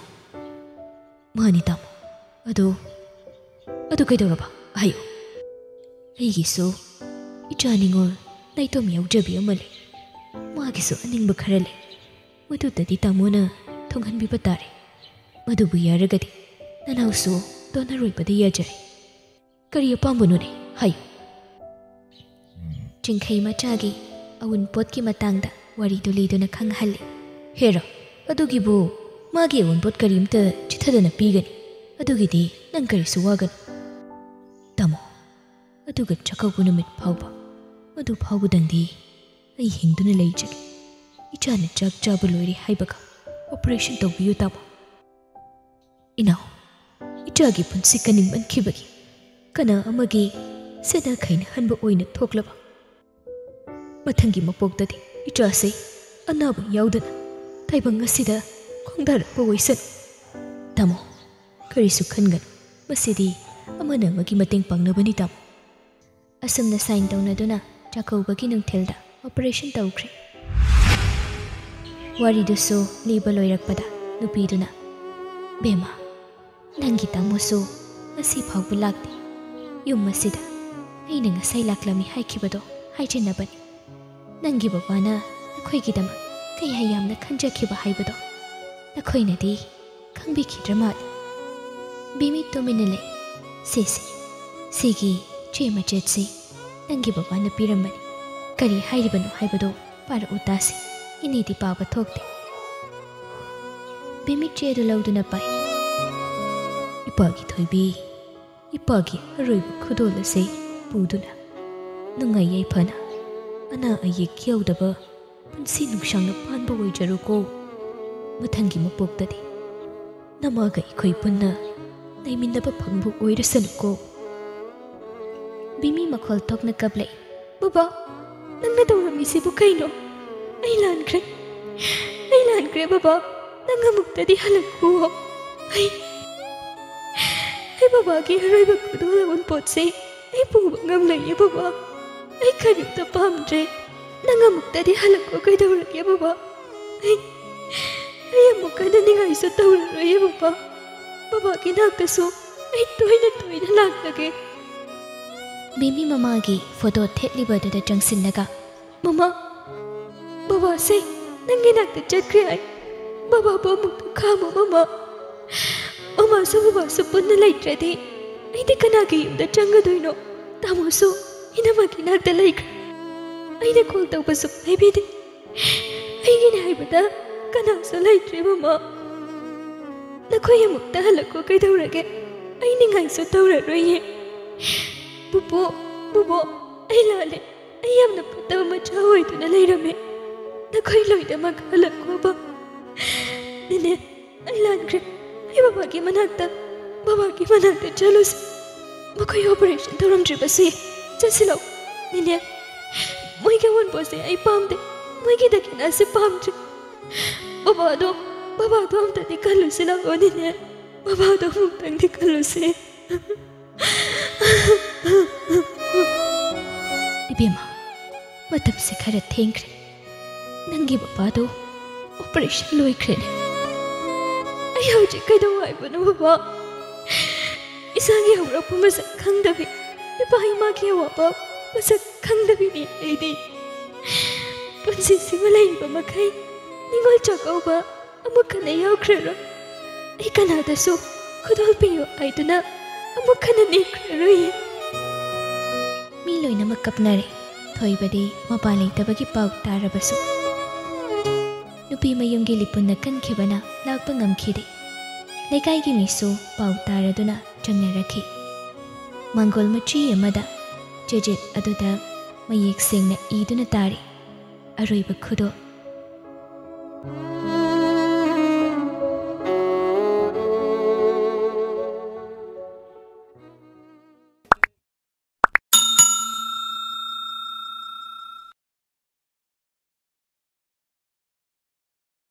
"ꯃꯥꯅꯤ ꯇꯥꯃꯣ꯫ ꯑꯗꯣ, ꯑꯗꯨ ꯀꯩꯗꯧꯔꯕ? ꯍꯥꯏꯌꯨ꯫" "ꯑꯩꯒꯤꯁꯨ ꯏꯆꯥ ꯅꯤꯉꯣꯜ ꯅꯥꯏꯇꯣꯝ ꯌꯥꯎꯖꯕꯤ ꯑꯃ ꯂꯩ꯫ ꯃꯥꯒꯤꯁꯨ ꯑꯅꯤꯡꯕ ꯈꯔ ꯂꯩ꯫ ꯃꯗꯨꯗꯗꯤ ꯇꯥꯃꯣꯅ ꯊꯨꯡꯍꯟꯕꯤꯕ ꯇꯥꯔꯦ꯫ ꯃꯗꯨꯕꯨ ꯌꯥꯔꯒꯗꯤ ꯅꯅꯥꯎꯁꯨ ꯗꯣꯅꯔ ꯑꯣꯏꯕꯗ ꯌꯥꯖꯔꯦ꯫ ꯀꯔꯤ ꯑꯄꯥꯝꯕꯅꯣꯅꯦ? ꯍꯥꯏꯌꯨ꯫" ꯆꯤꯡꯈꯩ ꯃꯆꯥꯒꯤ ꯑꯎꯟꯄꯣꯠꯀꯤ ꯃꯇꯥꯡꯗ ꯋꯥꯔꯤꯗꯨ ꯂꯤꯗꯨꯅ ꯈꯪꯍꯜꯂꯤ꯫ "ꯍꯦꯔꯥ, ꯑꯗꯨꯒꯤꯕꯨ ꯃꯥꯒꯤ ꯑꯎꯟꯄꯣꯠ ꯀꯔꯤꯝꯇ ꯆꯤꯊꯗꯅ ꯄꯤꯒꯅꯤ꯫ ꯑꯗꯨꯒꯤꯗꯤ ꯅꯪ ꯀꯔꯤꯁꯨ ꯋꯥꯒꯅꯨ꯫ ꯇꯥꯃꯣ, ꯑꯗꯨꯒ ꯆꯥꯛꯀꯧꯕ ꯅꯨꯃꯤꯠ ꯐꯥꯎꯕ, ꯃꯗꯨ ꯐꯥꯎꯕꯗꯪꯗꯤ ꯑꯩ ꯍꯤꯡꯗꯨꯅ ꯂꯩꯖꯒꯦ꯫ ꯏꯆꯥꯅ ꯆꯥꯛ ꯆꯥꯕ ꯂꯣꯏꯔꯦ ꯍꯥꯏꯕꯒ ꯑꯣꯄꯔꯦꯁꯟ ꯇꯧꯕꯤꯌꯨ, ꯇꯥꯃꯣ꯫ ꯏꯅꯥꯎ, ꯏꯆꯥꯒꯤ ꯄꯨꯟꯁꯤ ꯀꯟꯅꯤꯡꯃꯟꯈꯤꯕꯒꯤ ꯀꯅꯥ ꯑꯃꯒꯤ ꯁꯦꯟꯅ ꯈꯩꯅꯍꯟꯕ ꯑꯣꯏꯅ ꯊꯣꯛꯂꯕ ꯃꯊꯪꯒꯤ ꯃꯄꯣꯛꯇꯗꯤ ꯏꯆꯥꯁꯦ ꯑꯅꯥꯕ ꯌꯥꯎꯗꯅ ꯇꯥꯏꯕꯪ ꯑꯁꯤꯗ ꯈꯣꯡꯗꯥꯔꯛꯄ ꯑꯣꯏꯁꯅꯨ꯫ ꯇꯥꯃꯣ, ꯀꯔꯤꯁꯨ ꯈꯟꯒꯅꯨ, ꯃꯁꯤꯗꯤ ꯑꯃꯅ ꯑꯃꯒꯤ ꯃꯇꯦꯡ ꯄꯥꯡꯅꯕꯅꯤ, ꯇꯥꯃꯣ꯫ ꯑꯁꯨꯝꯅ ꯁꯥꯏꯟ ꯇꯧꯅꯗꯨꯅ ꯆꯥꯛꯀꯧꯕꯒꯤ ꯅꯨꯡꯊꯤꯜꯗ ꯑꯣꯄꯔꯦꯁꯟ ꯇꯧꯈ꯭ꯔꯦ꯫ ꯋꯥꯔꯤꯗꯨꯁꯨ ꯂꯤꯕ ꯂꯣꯏꯔꯛꯄꯗ ꯅꯨꯄꯤꯗꯨꯅ, "ꯕꯦꯝꯃ, ꯅꯪꯒꯤ ꯇꯥꯃꯣꯁꯨ ꯉꯁꯤ ꯐꯥꯎꯕ ꯂꯥꯛꯇꯦ꯫ ꯌꯨꯝ ꯑꯁꯤꯗ ꯑꯩꯅ ꯉꯁꯥꯏ ꯂꯥꯛꯂꯝꯃꯤ ꯍꯥꯏꯈꯤꯕꯗꯣ ꯍꯥꯏꯖꯤꯟꯅꯕꯅꯤ꯫ ꯅꯪꯒꯤ ꯕꯕꯥꯅ ꯅꯈꯣꯏꯒꯤꯗꯃꯛ ꯀꯌꯥ ꯌꯥꯝꯅ ꯈꯟꯖꯈꯤꯕ ꯍꯥꯏꯕꯗꯣ ꯅꯈꯣꯏꯅꯗꯤ ꯈꯪꯕꯤꯈꯤꯗ꯭ꯔ ꯃꯥꯜꯂꯦ꯫" ꯕꯤꯃꯤ ꯇꯨꯃꯤꯟꯅ ꯂꯩ꯫ "ꯁꯦ, ꯁꯦ, ꯁꯤꯒꯤ ꯆꯦ ꯃꯆꯦꯠꯁꯤ ꯅꯪꯒꯤ ꯕꯕꯥꯅ ꯄꯤꯔꯝꯕꯅꯤ꯫ ꯀꯔꯤ ꯍꯥꯏꯔꯤꯕꯅꯣ ꯍꯥꯏꯕꯗꯣ ꯄꯥꯔꯛꯎ ꯇꯥꯁꯤ꯫ ꯏꯅꯦꯗꯤ ꯄꯥꯕ ꯊꯣꯛꯇꯦ꯫" ꯕꯤꯃꯤ ꯆꯦꯗꯨ ꯂꯧꯗꯨꯅ ꯄꯥꯏ꯫ "ꯏꯄꯥꯒꯤ ꯊꯣꯏꯕꯤ, ꯏꯄꯥꯒꯤ ꯑꯔꯣꯏꯕ ꯈꯨꯗꯣꯜ ꯑꯁꯤ ꯄꯨꯗꯨꯅ ꯅꯨꯡꯉꯥꯏ ꯌꯥꯏꯐꯅ ꯑꯅꯥ ꯑꯌꯦꯛ ꯌꯥꯎꯗꯕ ꯄꯨꯟꯁꯤ ꯅꯨꯡꯁꯥꯡꯅ ꯄꯥꯟꯕ ꯑꯣꯏꯖꯔꯣꯀꯣ꯫ ꯃꯊꯪꯒꯤ ꯃꯄꯣꯛꯇꯗꯤ ꯅꯃꯥꯒ ꯑꯩꯈꯣꯏ ꯄꯨꯟꯅ ꯂꯩꯃꯤꯟꯅꯕ ꯐꯪꯕ ꯑꯣꯏꯔꯁꯅꯨꯀꯣ꯫" ꯕꯤꯃꯤ ꯃꯈꯣꯜ ꯊꯣꯛꯅ ꯀꯞꯂꯛꯏ꯫ "ꯕꯕꯥ, ꯅꯪꯅ ꯇꯧꯔꯝꯃꯤꯁꯤꯕꯨ ꯀꯩꯅꯣ? ꯑꯩ ꯂꯥꯟꯈ꯭ꯔꯦ꯫ ꯑꯩ ꯂꯥꯟꯈ꯭ꯔꯦ ꯕꯕꯥ꯫ ꯅꯪ ꯑꯃꯨꯛꯇꯗꯤ ꯍꯜꯂꯛꯈꯨꯑꯣ꯫ ꯑꯩ, ꯑꯩ ꯕꯕꯥꯒꯤ ꯑꯔꯣꯏꯕ ꯈꯨꯗꯣꯜ ꯑꯎꯟꯄꯣꯠꯁꯦ ꯑꯩ ꯄꯨꯕ ꯉꯝꯂꯣꯏꯌꯦ ꯕꯕꯥ꯫ ꯑꯩ ꯀꯔꯤꯝꯇ ꯄꯥꯝꯗ꯭ꯔꯦ꯫ ꯅꯪ ꯑꯃꯨꯛꯇꯗꯤ ꯍꯜꯂꯛꯈꯣ ꯀꯩꯗꯧꯔꯒꯦ ꯕꯕꯥ? ꯑꯩ, ꯑꯩ ꯑꯃꯨꯛ ꯍꯟꯅ ꯅꯤꯡꯉꯥꯏꯁꯨ ꯇꯧꯔꯔꯣꯏꯌꯦ ꯕꯕꯥ꯫ ꯕꯕꯥꯒꯤ ꯅꯥꯛꯇꯁꯨ ꯑꯩ ꯇꯣꯏꯅ ꯇꯣꯏꯅ ꯂꯥꯛꯂꯒꯦ꯫" ꯕꯤꯃꯤ ꯃꯃꯥꯒꯤ ꯐꯣꯇꯣ ꯊꯦꯠꯂꯤꯕꯗꯨꯗ ꯆꯪꯁꯤꯜꯂꯒ, "ꯃꯃꯥ, ꯕꯕꯥꯁꯦ ꯅꯪꯒꯤ ꯅꯥꯛꯇ ꯆꯠꯈ꯭ꯔꯦ ꯍꯥꯏ꯫ ꯕꯕꯥꯕꯨ ꯑꯃꯨꯛꯇ ꯈꯥꯝꯃꯣ ꯃꯃꯥ꯫ ꯃꯃꯥꯁꯨ ꯕꯕꯥꯁꯨ ꯄꯨꯟꯅ ꯂꯩꯇ꯭ꯔꯗꯤ ꯑꯩꯗꯤ ꯀꯅꯥꯒꯤ ꯌꯨꯝꯗ ꯆꯪꯒꯗꯣꯏꯅꯣ? ꯇꯥꯃꯣꯁꯨ ꯏꯅꯝꯃꯒꯤ ꯅꯥꯛꯇ ꯂꯩꯈ꯭ꯔꯦ꯫ ꯑꯩꯅ ꯀꯣꯜ ꯇꯧꯕꯁꯨ ꯄꯥꯏꯕꯤꯗꯦ꯫ ꯑꯩꯒꯤꯅꯦ ꯍꯥꯏꯕꯗ ꯀꯅꯥꯁꯨ ꯂꯩꯇ꯭ꯔꯦ ꯃꯃꯥ꯫ ꯅꯈꯣꯏ ꯑꯃꯨꯛꯇ ꯍꯜꯂꯛꯈꯣ ꯀꯩꯗꯧꯔꯒꯦ? ꯑꯩ ꯅꯤꯡꯉꯥꯏꯁꯨ ꯇꯧꯔꯔꯣꯏꯌꯦ꯫ ꯄꯨꯄꯨ, ꯕꯨꯕꯣꯛ, ꯑꯩ ꯂꯥꯜꯂꯦ꯫ ꯑꯩ ꯌꯥꯝꯅ ꯐꯠꯇꯕ ꯃꯆꯥ ꯑꯣꯏꯗꯨꯅ ꯂꯩꯔꯝꯃꯦ꯫ ꯅꯈꯣꯏ ꯂꯣꯏꯅꯃꯛ ꯍꯜꯂꯛꯈꯣꯕ꯫" ꯅꯦꯅꯦ, ꯑꯩ ꯂꯥꯟꯈ꯭ꯔꯦ꯫ ꯑꯩ ꯕꯕꯥꯒꯤ ꯃꯅꯥꯛꯇ, ꯕꯕꯥꯒꯤ ꯃꯅꯥꯛꯇ ꯆꯠꯂꯨꯁꯤ꯫ ꯃꯈꯣꯏ operation ꯇꯧꯔꯝꯗ꯭ꯔꯤꯕꯁꯤ꯫ ꯆꯠꯁꯤꯂꯣ꯫ ꯅꯦꯅꯦ, ꯃꯣꯏꯒꯤ ꯑꯑꯣꯟꯄꯣꯠꯁꯦ ꯑꯩ ꯄꯥꯝꯗꯦ꯫ ꯃꯣꯏꯒꯤ ꯗꯈꯤꯅꯥꯁꯦ ꯄꯥꯝꯗ꯭ꯔꯦ꯫ ꯕꯕꯥꯗꯣ, ꯕꯕꯥꯗꯣ ꯑꯝꯇꯗꯤ ꯀꯜꯂꯨꯁꯤ ꯂꯥꯛꯑꯣ ꯅꯦꯅꯦ꯫ ꯕꯕꯥꯗꯣ ꯑꯃꯨꯛꯇꯪꯗꯤ ꯀꯜꯂꯨꯁꯤ꯫ ꯏꯕꯦꯝꯃ, ꯃꯇꯝꯁꯦ ꯈꯔ ꯊꯦꯡꯈ꯭ꯔꯦ꯫ ꯅꯪꯒꯤ ꯕꯕꯥꯗꯣ operation ꯂꯣꯏꯈ꯭ꯔꯦꯅꯦ꯫ ꯑꯩ ꯍꯧꯖꯤꯛ ꯀꯩꯗꯧ ꯍꯥꯏꯕꯅꯣ ꯕꯕꯥ? ꯏꯁꯥꯒꯤ ꯍꯧꯔꯛꯐꯝ ꯃꯁꯛ ꯈꯪꯗꯕꯤ, ꯏꯄꯥ ꯏꯃꯥꯒꯤ ꯑꯋꯥꯕ ꯃꯁꯛ ꯈꯪꯗꯕꯤꯅꯤ ꯑꯩꯗꯤ꯫ ꯄꯨꯟꯁꯤꯁꯤꯃ ꯂꯩꯔꯤꯕ ꯃꯈꯩ ꯅꯤꯉꯣꯜ ꯆꯥꯛꯀꯧꯕ ꯑꯃꯨꯛ ꯍꯟꯅ ꯌꯥꯎꯈ꯭ꯔꯔꯣꯏ꯫ ꯑꯩ ꯀꯅꯥꯗꯁꯨ ꯈꯨꯗꯣꯜ ꯄꯤꯌꯨ ꯍꯥꯏꯗꯨꯅ ꯑꯃꯨꯛ ꯍꯟꯅ ꯅꯤꯈ꯭ꯔꯔꯣꯏꯌꯦ꯫ ꯃꯤ ꯂꯣꯏꯅꯃꯛ ꯀꯞꯅꯔꯦ꯫ ꯊꯣꯏꯕꯗꯤ ꯃꯄꯥ ꯂꯩꯇꯕꯒꯤ ꯄꯥꯎ ꯇꯥꯔꯕꯁꯨ ꯅꯨꯄꯤ ꯃꯌꯨꯝꯒꯤ ꯂꯤꯄꯨꯟꯅ ꯀꯟꯈꯤꯕꯅ ꯂꯥꯛꯄ ꯉꯝꯈꯤꯗꯦ꯫ ꯂꯩꯀꯥꯏꯒꯤ ꯃꯤꯁꯨ ꯄꯥꯎ ꯇꯥꯔꯗꯨꯅ ꯆꯪꯅꯔꯛꯈꯤ꯫ ꯃꯥꯡꯒꯣꯜ ꯃꯆꯤ ꯑꯃꯗ ꯆꯦꯖꯦꯠ ꯑꯗꯨꯗ ꯃꯌꯦꯛ ꯁꯦꯡꯅ ꯏꯗꯨꯅ ꯇꯥꯔꯤ, "ꯑꯔꯣꯏꯕ ꯈꯨꯗꯣꯜ"꯫